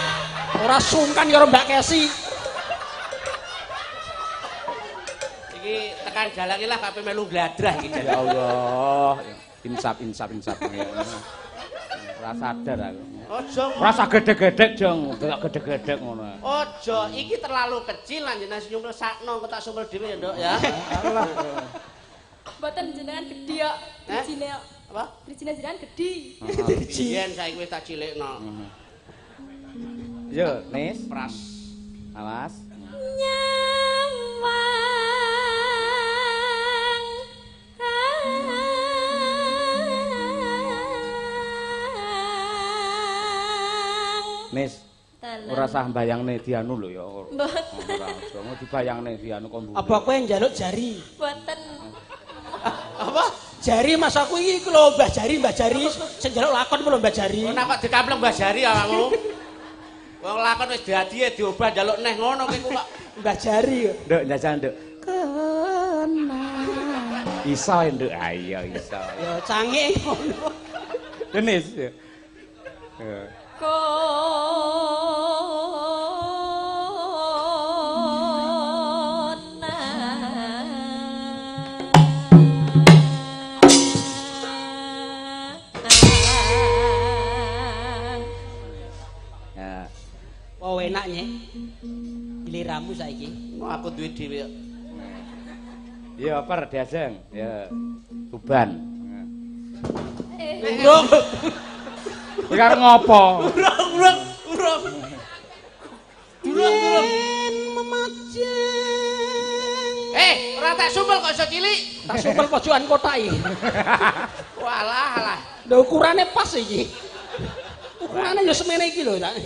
Ora sungkan karo Mbak Kesi. Iki tekan dalange lah kabeh melu gladrah iki. Ya Allah. Insap insap insap. Ora sadar aku. Aja rasa gedhe-gedhek, Jong. Delok gedhe-gedhek ngono. Aja, iki terlalu kecil anjenengan nyumpel sakno, engko tak sumpel dhewe ya, Nduk ya. Allah. Mboten jenengan gedhi kok. Drijine kok. Apa? Drijine jenengan gedhi. Driji. Yen saiki wis tak cilikno. Yo, Nis, pras. Awas. Nyawang. Nis. Ora sah mbayangne dianu lho ya. Mboten. Ora aja ngono dibayangne dianu kok mburi. Apa kowe njaluk jari? Mboten. Apa? Jari Mas aku iki lho Mbah Jari, Mbah Jari sing njaluk lakon lho Mbah Jari. Ora kok dikampleng Mbah Jari awakmu. Wong lakon wis dadi diobah njaluk neh ngono kuwi kok Mbah Jari. Nduk njajal nduk. Kena. Iso nduk. Ayo iso. Ya cangik ngono. Nis. Ya. Oh enak Nyek. Giliramu saiki. Kok aku duwe dhewe kok. Ya per diajeng. Ya. Tuban. Urung. Kowe arep ngopo? Urung, urung, urung. Durung, durung. Memajang. Ora tak sumpel kok iso cilik. Tak sumpel pojokan kotak iki. Walah, alah. Lha ukurane pas iki. Ukurane ya semene iki lho, tak.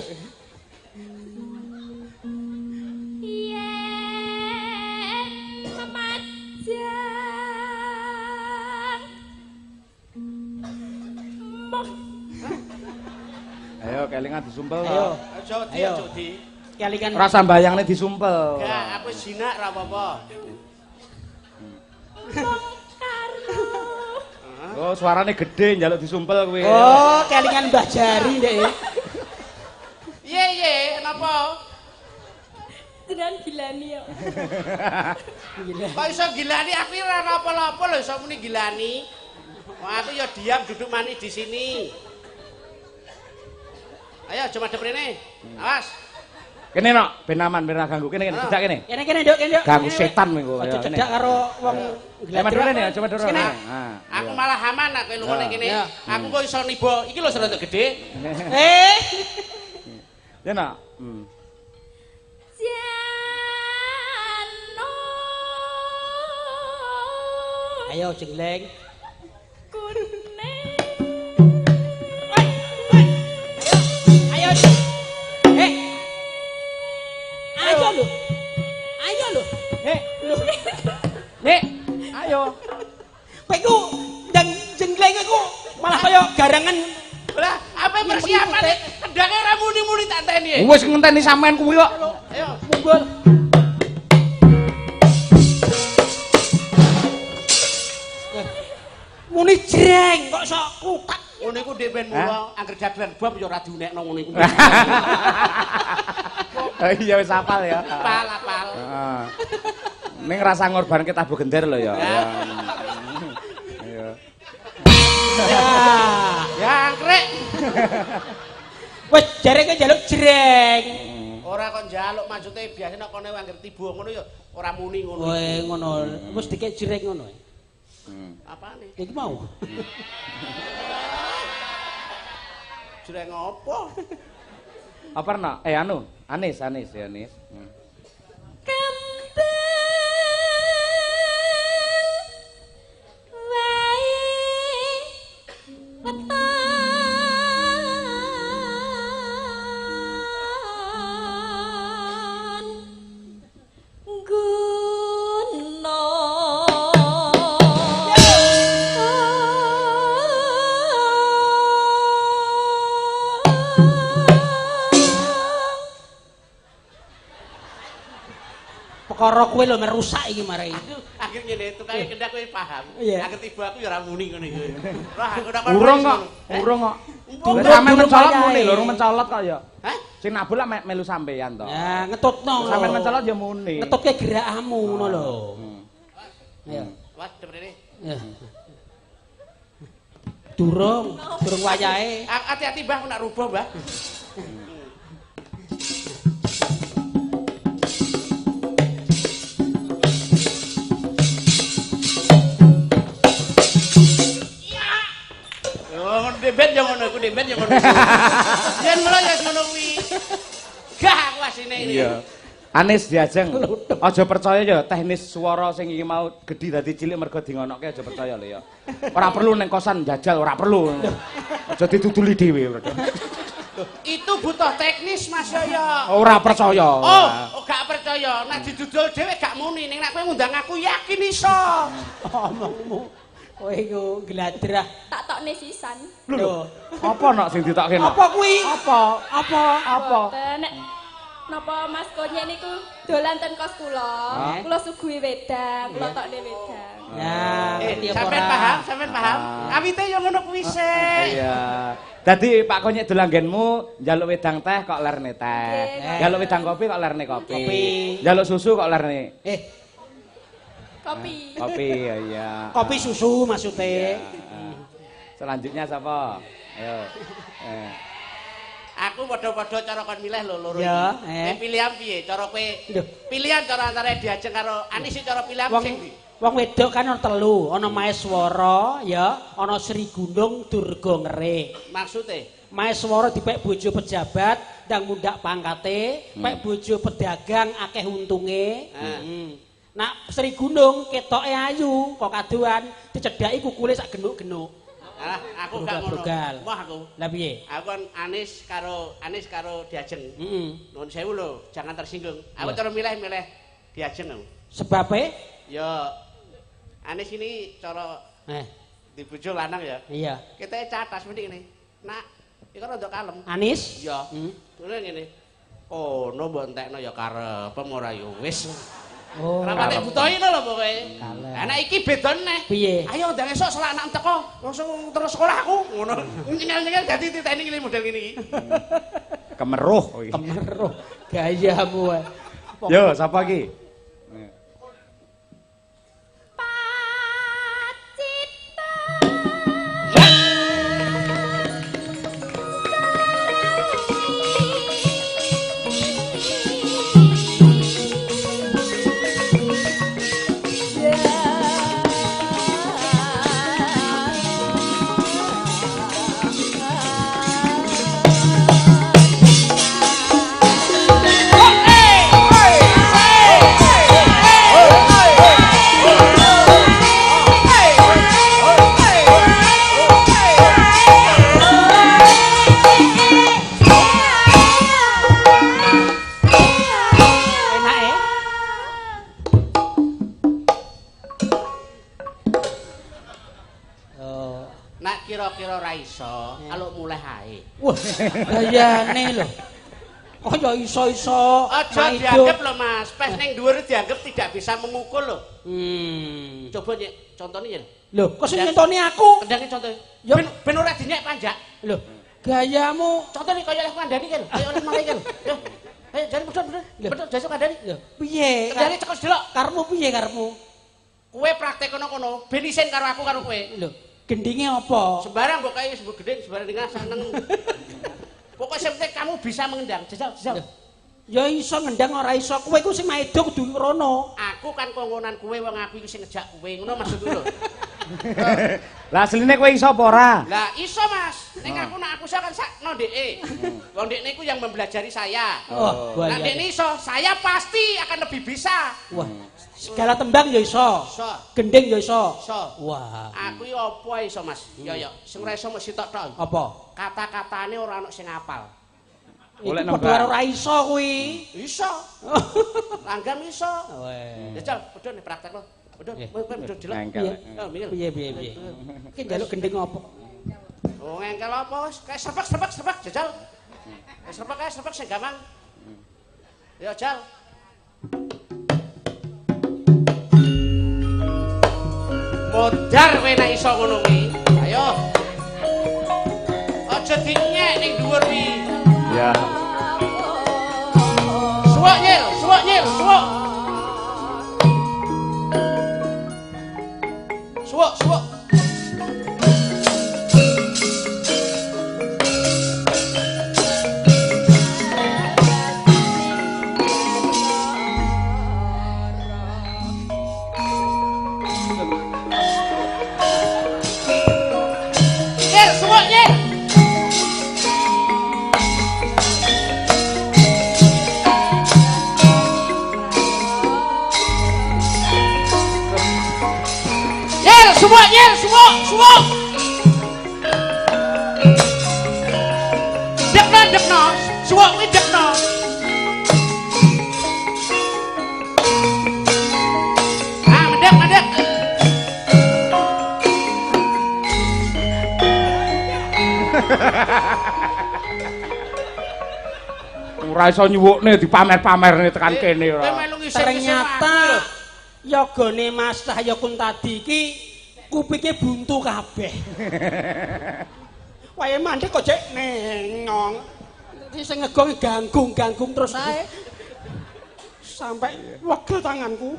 Yen memajang. Ayo kelingan disumpel. Ayo. Aja wedi, aja wedi. Kelingan. Rasa mbayangne disumpel. Gak, aku jinak ra apa-apa. Oh, suarane gede njaluk disumpel kowe. Oh, kelingan Mbah Jari ndek. Piye piye, napa? Jenengan gilani kok. Kok iso gilani aku ora napa-napa lho iso muni gilani. Wah, aku ya diam duduk manis di sini. Ayo aja madhep rene. Awas. Kene nok, ben aman ben ora ganggu. Kene kene cedak kene. Kene kene nduk, kene nduk. Ganggu setan kowe. Aja cedak karo wong gladrak. Madhep rene aja madhep rene. Aku malah aman nek kowe lunga ning kene. Aku kok iso niba. Iki lho serodok gedhe. Eh. Ya nak. Jano. Ayo jengleng. Kuning. Ayo. Eh. Ayo lho. Ayo lho. Nik, ayo. Kowe iku ndang jengleng iku malah kaya garangan. Lah, apa persiapan? Kendange ora muni-muni tak enteni. Wis ngenteni sampean kuwi kok. Ayo, munggul. Muni jreng kok sok klutak. Ngono iku ndek ben mula angger dagelan bom ya ora diunekno ngono iku. Iya wis hafal ya. Apal, apal. Heeh. Ning rasa ngorbanke tabuh gender lho ya. Iya. Ya angkrek. Wis jare kowe njaluk jreng. Ora kon njaluk maksude biasane nek kono angger tiba ngono ya ora muni ngono. Kowe ngono, wis dikek jreng ngono. Apane? Iki mau. Jreng apa? Apa no? Anu, Anis, Anis ya Anis. Kembang wae weton guna. Perkara kowe lho merusak iki marai. Akhir ngene tukange kendhak kowe paham. Iya. Akhir tiba aku ya ora muni ngono iku. Roh aku ora Urung kok, urung kok. Sampeyan mencolot muni lho, urung mencolot kok ya. Hah? Sing nabul lak melu sampeyan to. Ya ngetutno. Sampeyan mencolot ya muni. Ngetutke gerakmu ngono lho. Ayo. Wah, mrene. Ya. Durung, durung wayahe. Hati-hati Mbah, aku nak rubuh, Mbah. Debet yo ngono iku, debet yo ngono. Yen mula ya ngono kuwi. Gah aku asine ini. Iya. Anis diajeng. Aja percaya ya teknis swara sing iki mau gedhi dadi cilik mergo di ngonoke aja percaya lho ya. Ora perlu ning kosan njajal, ora perlu. Aja dituduli dhewe. Itu butuh teknis Mas Yoyo. Ora percaya. Oh, gak percaya. Nek didudul dhewe gak muni, ning nek kowe ngundang aku yakin iso. Omongmu. Kowe iku gladrah. Tak tokne sisan. Lho, apa nok sing ditokke nok? Apa kuwi? Apa? Apa? Apa? Nek napa Mas Konyek niku dolan ten kos kula, kula suguhi wedang, kula tokne wedang. Ya, ngerti apa sampean ora? Paham, sampean paham. Awite yo ngono kuwi sik. Iya. Dadi Pak Konyek dolan nggenmu njaluk wedang teh kok lerne teh. Njaluk wedang kopi kok lerne kopi. Njaluk susu kok lerne kopi. Kopi, ya iya. Kopi susu maksudnya. Selanjutnya siapa? Ayo. Aku padha-padha cara kon milih lho loro ya, iki. Pilihan piye? Cara kowe pilihan cara antara diajeng karo Anis cara pilihan sing ndi? Wong wedok kan ana telu, ana Maeswara ya, ana Sri Gunung Durga Ngerik. Maksude? Maeswara dipek bojo pejabat, ndang mundhak pangkate, pek bojo pedagang akeh untunge. Nak Sri Gunung ketoke ayu kok kadoan dicedhaki kukule sak genuk-genuk. Ah, aku gak ngono. Wah aku. Lah piye? Aku kan Anis karo Diajeng. Heeh. Nuwun sewu lho, jangan tersinggung. Aku cara milih-milih Diajeng aku. Sebabe? Ya Anis ini cara dibojo lanang ya. Iya. Ketoke catas mending ngene. Nak, iku rada kalem. Anis? Iya. Ngono ngene. Kono mbok entekno ya karepe ora ya wis. Oh. Ora patek butuhi lho pokoke. Lah nek iki beda neh. Piye? Ayo ndang esuk selak anak teko, langsung terus sekolah aku ngono. Nyengel-nyengel dadi titeni ngene model ngene iki. Kemeruh iki. Kemeruh gayamu wae. Yo, sapa iki? Hey! Hey! kira-kira ora iso, aluk mulih ae. Wah, gayane lho. Kaya iso-iso. Aja dianggap lho Mas, pes ning dhuwur dianggap tidak bisa memukul lho. Coba nyek, contone ya. Lho, kok sing nyontoni aku? Kendhange contohe. Ben ora dinyek panjak. Lho, gayamu contone kaya oleh ngandani kan, kaya oleh marai kan. Yo. Ayo jare medhot, medhot. Medhot jasuk ngandani. Lho, piye? Kendhange cekok delok. Karepmu piye karepmu? Kowe praktek kono-kono, ben isin karo aku karo kowe. Lho, gendinge apa? Sembarang mbok kae sebut gending, sembarang dingah seneng. Pokoknya sing penting kamu bisa mengendang. Jajal, jajal. Ya iso ngendang ora iso. Kowe iku sing maido kudu rono. Aku kan kongkonan kowe wong aku iki sing ngejak kowe. Ngono maksudku lho. Lah asline kowe iso apa ora? Lah iso Mas. Ning aku nek aku iso kan sakno ndeke. Wong ndekne iku yang mempelajari saya. Oh, lah ndekne iso, saya pasti akan lebih bisa. Wah, segala tembang ya iso. Iso. Gending ya iso. Iso. Wah. Aku iki apa iso Mas? Ya ya, sing ora iso mung sitok tok. Apa? Kata-katane ora ono sing hafal. Oleh nembang. Padha ora iso kuwi. Iso. Langgam iso. Weh. Jajal, padha nek praktekno. Padha, kowe padha delok. Piye piye piye. Iki njaluk gending apa? Oh, ngengkel apa wis? Kayak serpek-serpek serpek jajal. Serpek kae serpek sing gampang. Ya jal. Modar kowe nek iso ngono kuwi. Ayo. Aja dinyek ning dhuwur kuwi. Ya. Suwuk nyil, suwuk nyil, suwuk. Suwuk, suwuk. Nyil, suwuk nyil. Suwuk nyil, suwuk, suwuk. Dekno, dekno, suwuk kuwi dekno. Ah, mendek, mendek. Ora iso nyuwukne dipamer-pamerne tekan kene ora. Ternyata yogane Mas Cahya Kuntadi iki kupike buntu kabeh. Wayahe mandek kok jek nengong. Iki sing ngegong ganggung-ganggung terus ae. Sampai wegel tanganku.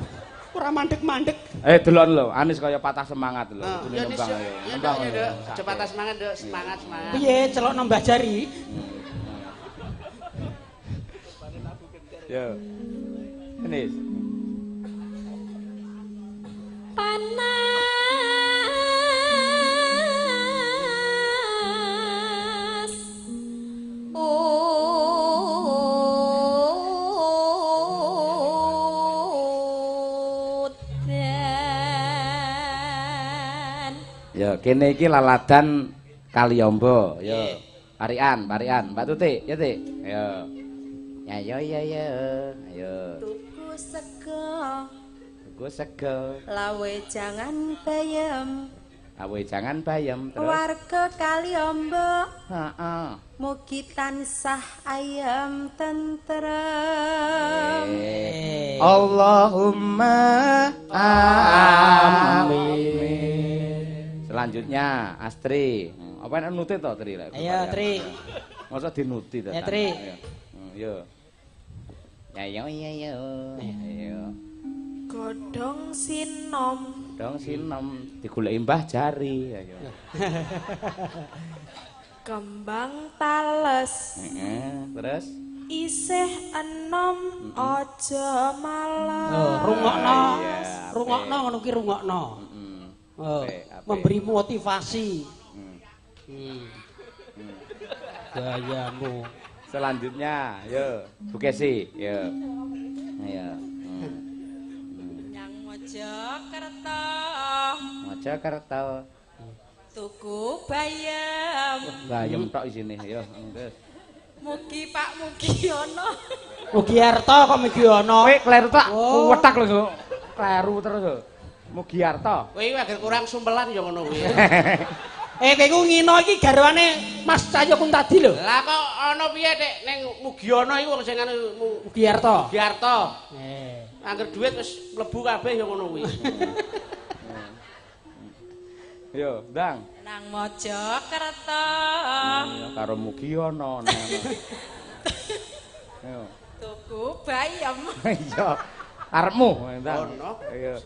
Ora mandek-mandek. Delok lho, Anis kaya patah semangat lho. Ya nembang ayo. Nembang ayo. Aja patah semangat, Nduk. Semangat, semangat. Piye celok nambah jari? Yo. Anis. Panas udan. Ya kene iki laladan Kaliombo ya. Parian, parian. Mbak Tuti, ya Tik. Ayo. Ya yo ya yo. Ayo. Tuku sego. Tuku sego. Lawe jangan bayem. Lawe jangan bayem terus. Warga Kaliombo. Heeh. Mugi tansah ayem tentrem. Allahumma amin. Selanjutnya Astri. Apa enak nuti to Tri lek? Ayo Tri. Masa dinuti to? Ya Tri. Yo. Ya yo yo yo. Ayo. Godhong sinom. Godhong sinom digoleki Mbah Jari. Ayo. Kembang tales. Heeh, terus isih enom aja males. Oh, rungokno. Rungokno ngono ki rungokno. Oh, memberi motivasi. Gayamu. Selanjutnya, yo, Bu Kesi, yo. Ayo. Nyang Mojokerto. Mojokerto. Tuku bayam. Bayam tok isine, yo. Terus. Mugi Pak Mugiono. Mugiarto kok Mugiono. Kowe kleru tak kuwetak lho. Kleru terus lho. Mugiarto. Kowe iki agar kurang sumpelan ya ngono kuwi. Kowe ku ngino iki garwane Mas Cahyo Kuntadi lho. Lah kok ana piye Dik ning Mugiana iku wong sing anu Mugiarto. Mugiarto. Angger dhuwit wis mlebu kabeh ya ngono kuwi. Yo, Ndang. Nang Mojokerto. Ya karo Mugiana. Yo. Tuku bayam. Iya. Arepmu, Ndang. Ono. Iya.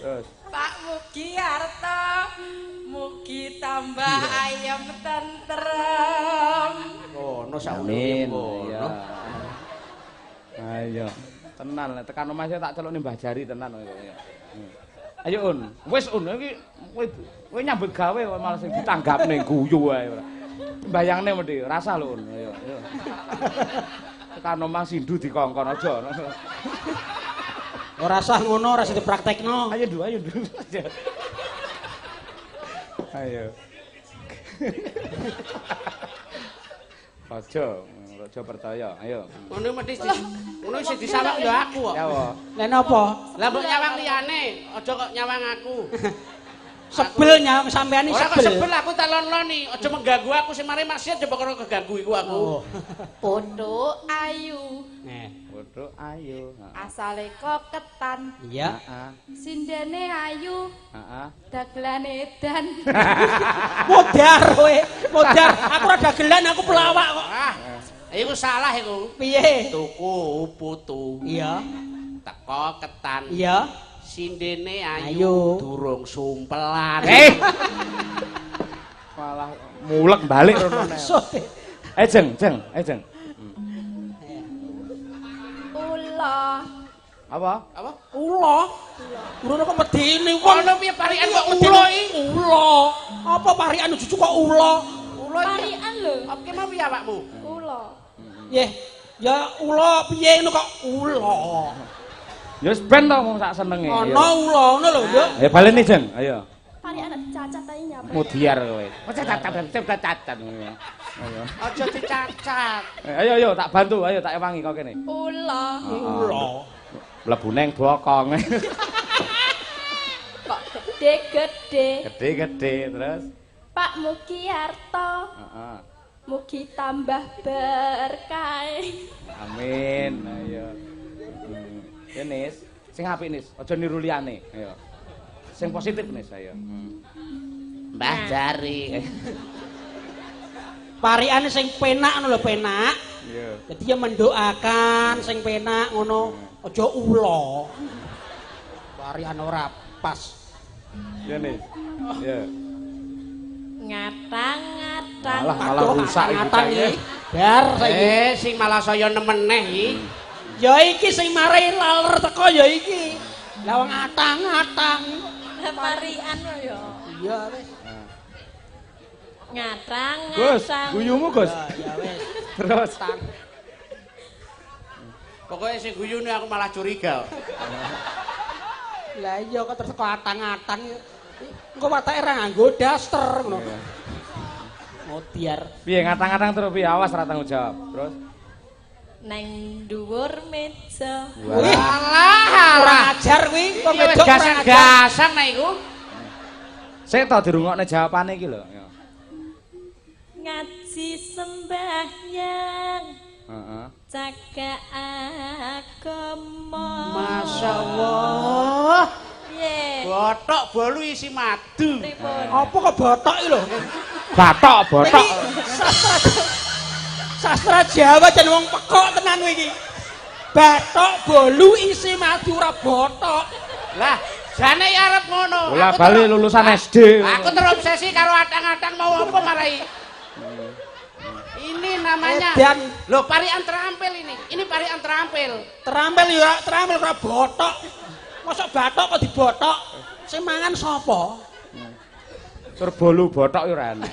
Terus Pak Mugiarto mugi tambah ayam tentrem. Ono sak Amin. ngono. Ayo. Tenan tekan omah saya tak celukne Mbah Jari tenan kok. Ayo Un, wis Un iki kowe nyambut gawe kok malah sing ditanggapne guyu wae ora. Bayangne mesti rasa lho Un. Ayo, ayo. Tekan omah sindu dikongkon aja. Ora sah ngono, ora sah dipraktekno. Ayo ndu, ayo ndu. Ayo. Aja, aja percaya. Ayo. Ngono mesti ngono sing disawang ya aku kok. Ya apa? Lah napa? Lah mbok nyawang liyane, aja kok nyawang aku. Sebel nyawang sampean iki sebel. Ora kok sebel aku tak lon-loni, aja mengganggu aku sing mari maksiat aja perkara keganggu iku aku. Oh. Pondok ayu. Pondok ayu. Asale kok ketan. Iya. Heeh. Sindene ayu. Heeh. Dagelane edan. Modar kowe, modar. Aku ora dagelan, aku pelawak kok. Ah, iku salah iku. Piye? Tuku putu. Iya. Teko ketan. Iya. Sindene ayu durung sumpelan. Malah mulek balik rono. Jeng, jeng, jeng. Ula. Apa? Apa? Ula. Ula kok medeni wong. Ono piye parikan kok ula iki? Ula. Apa parikan jujuk kok ula? Ula parikan lho. Apa ki mau piye awakmu? Ula. Nggih. Ya ula piye ngono kok ula. Ya wis ben to wong sak senenge. Ana ula ngono lho, Nduk. Ayo baleni, Jeng. Ayo. Parikan dicacat ae nyapa. Mudiar kowe. Cacat. Ayo. Aja dicacat. Ayo ayo tak bantu, ayo tak ewangi kok kene. Ula. Ula. Mlebu neng bokong. Kok gede-gede. Gede-gede terus. Pak Mugiarto. Heeh. Mugi tambah berkah. Amin. Ayo. Ya Nis, sing apik Nis, aja niru liyane. Ayo. Sing positif Nis, ayo. Mbah Jari. Parikane sing penak ngono lho, penak. Iya. Dadi ya mendoakan sing penak ngono, aja ula. Parikan ora pas. Ya Nis. Ya. Ngatang-ngatang. Malah rusak iki. Bar saiki. Sing malah saya nemeneh iki. Ya iki sing marai laler teko ya iki. Lah wong atang-atang. Parikan ya. Iya wis. Ngatang-ngatang. Gus, guyumu Gus. Ya wis. Terus. Pokoke sing guyune aku malah curiga. Lah iya kok terus teko atang-atang. Engko watake ra nganggo daster ngono. Modiar. Piye ngatang-ngatang terus piye awas ra tanggung jawab. Terus neng dhuwur meja. Wih, alah, ora ajar kuwi, wong wedok gasang-gasang nek iku. Sik to dirungokne jawabane iki lho. Ngaji sembahyang. Heeh. Cagak agama. Masyaallah. Piye? Bothok bolu isi madu. Pripun? Apa kok bothok iki lho? Bathok, bothok. Sastra Jawa jan wong pekok tenan kowe iki. Bathok bolu isi madu ora bothok. Lah, jane ya arep ngono. Bola bali lulusan SD. Aku terobsesi karo atang-atang mau apa marai. Ini namanya edan. Loh, parikan terampil ini. Ini parikan terampil. Terampil ya, terampil ora bothok. Mosok bathok kok dibothok? Sing mangan sapa? Sur bolu bothok ya ora enak.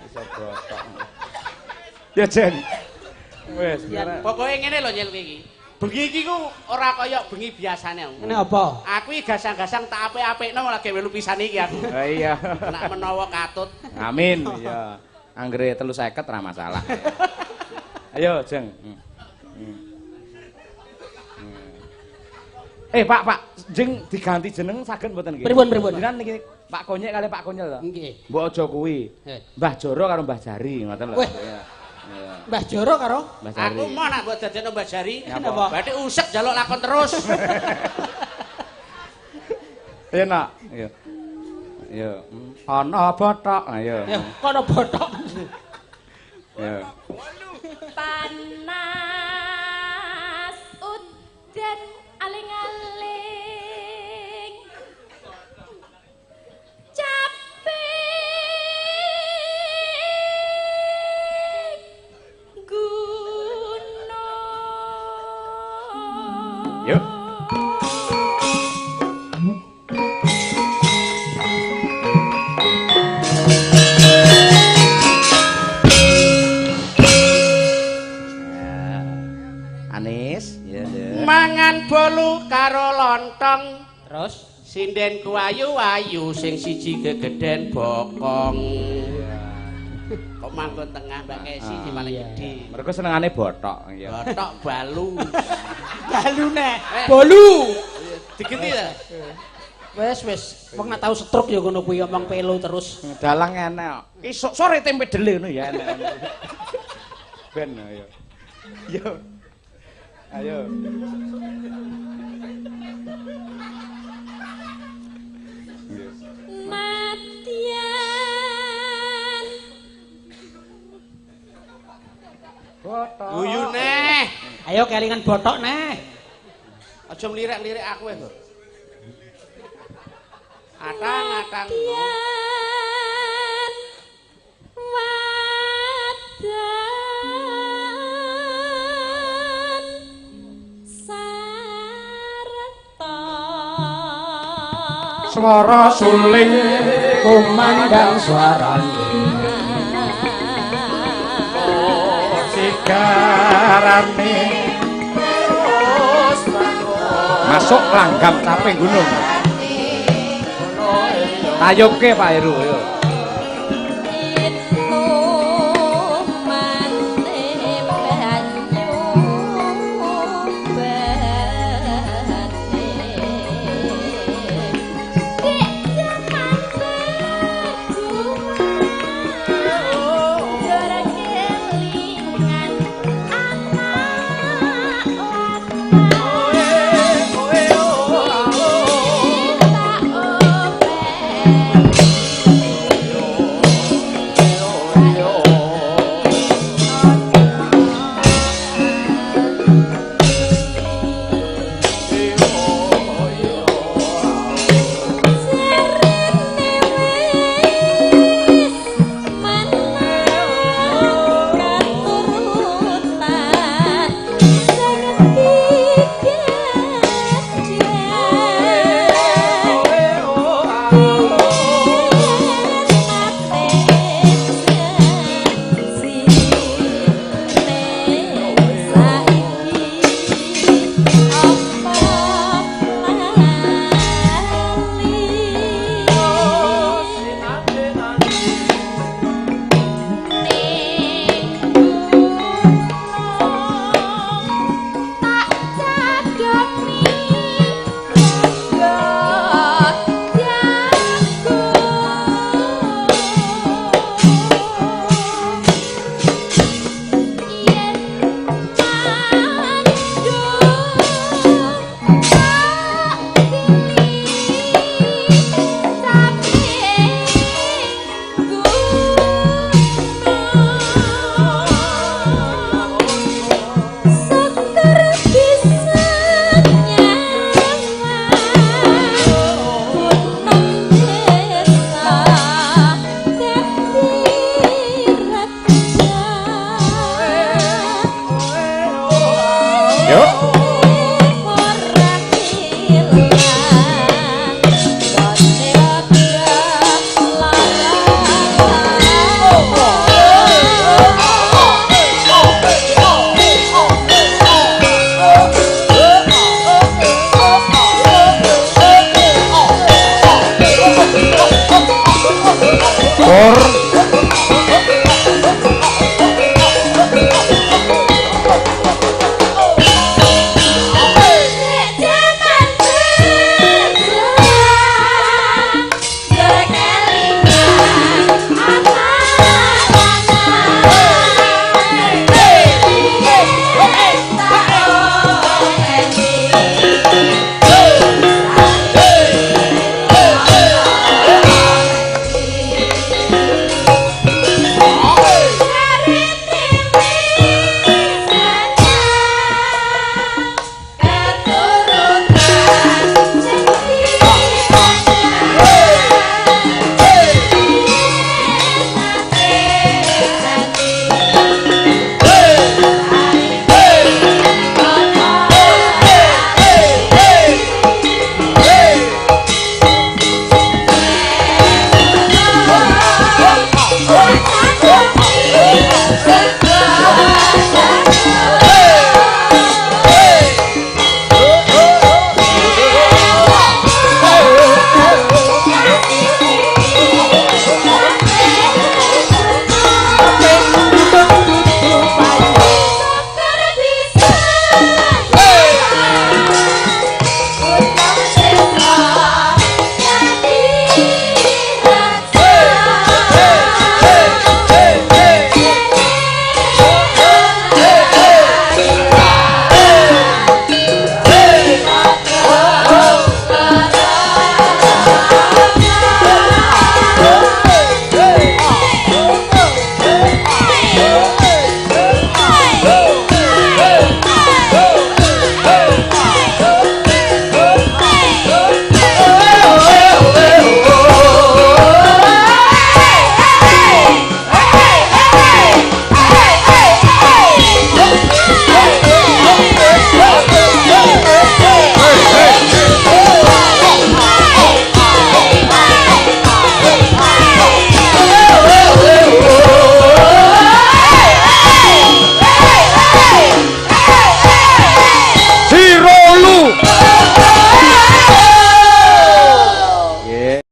Iso bothok. Ya Jeng. Wis, pokoke ngene lho nyel iki. Bengi iki ku ora kaya bengi biasane. Ngene apa? Aku iki gasang-gasang tak apik-apikno lagi melu pisan iki aku. Ha iya. Nek menawa katut. Amin. Iya. Anggere 350 ora masalah. Ayo, Jeng. Pak, Pak, jeng diganti jeneng saged mboten nggih? Pripun, pripun? Jenengan niki Pak Konyek kali Pak Konyel to? Nggih. Mbok aja kuwi. Mbah Joro karo Mbah Jari ngoten lho. Iya. Mbah Joro karo Mbah Jari. Aku mau nak mbok dadekno Mbah Jari. Kenapa? Berarti usek njaluk lakon terus. Ayo nak. Ayo. Ayo. Ana bothok. Ayo. Ya, kono bothok. Ayo. Panas udan aling-aling. Capek gunung. Yuk. Anis, ya, ya. Mangan bolu karo lontong. Terus sinden ku ayu-ayu sing siji gegeden bokong. Kok manggon tengah Mbak Kesi sing paling gedhe. Mergo senengane bothok, iya. Bothok balu. Balu neh. Bolu. Digenti ta? Wes wes, wong nek tau stroke ya ngono kuwi omong pelo terus. Dalang enek. Isuk sore tempe dele ngono ya enek. Ben ayo. Yo. Ayo. Matian. Bothok. Guyu neh. Ayo kelingan bothok neh. Aja mlirik-lirik aku lho. Atang-atang. Matian. Wadan. Sarta. Swara suling kumandang suarane. Sigarane. Masuk langgam caping gunung. Tayubke Pak Heru ayo.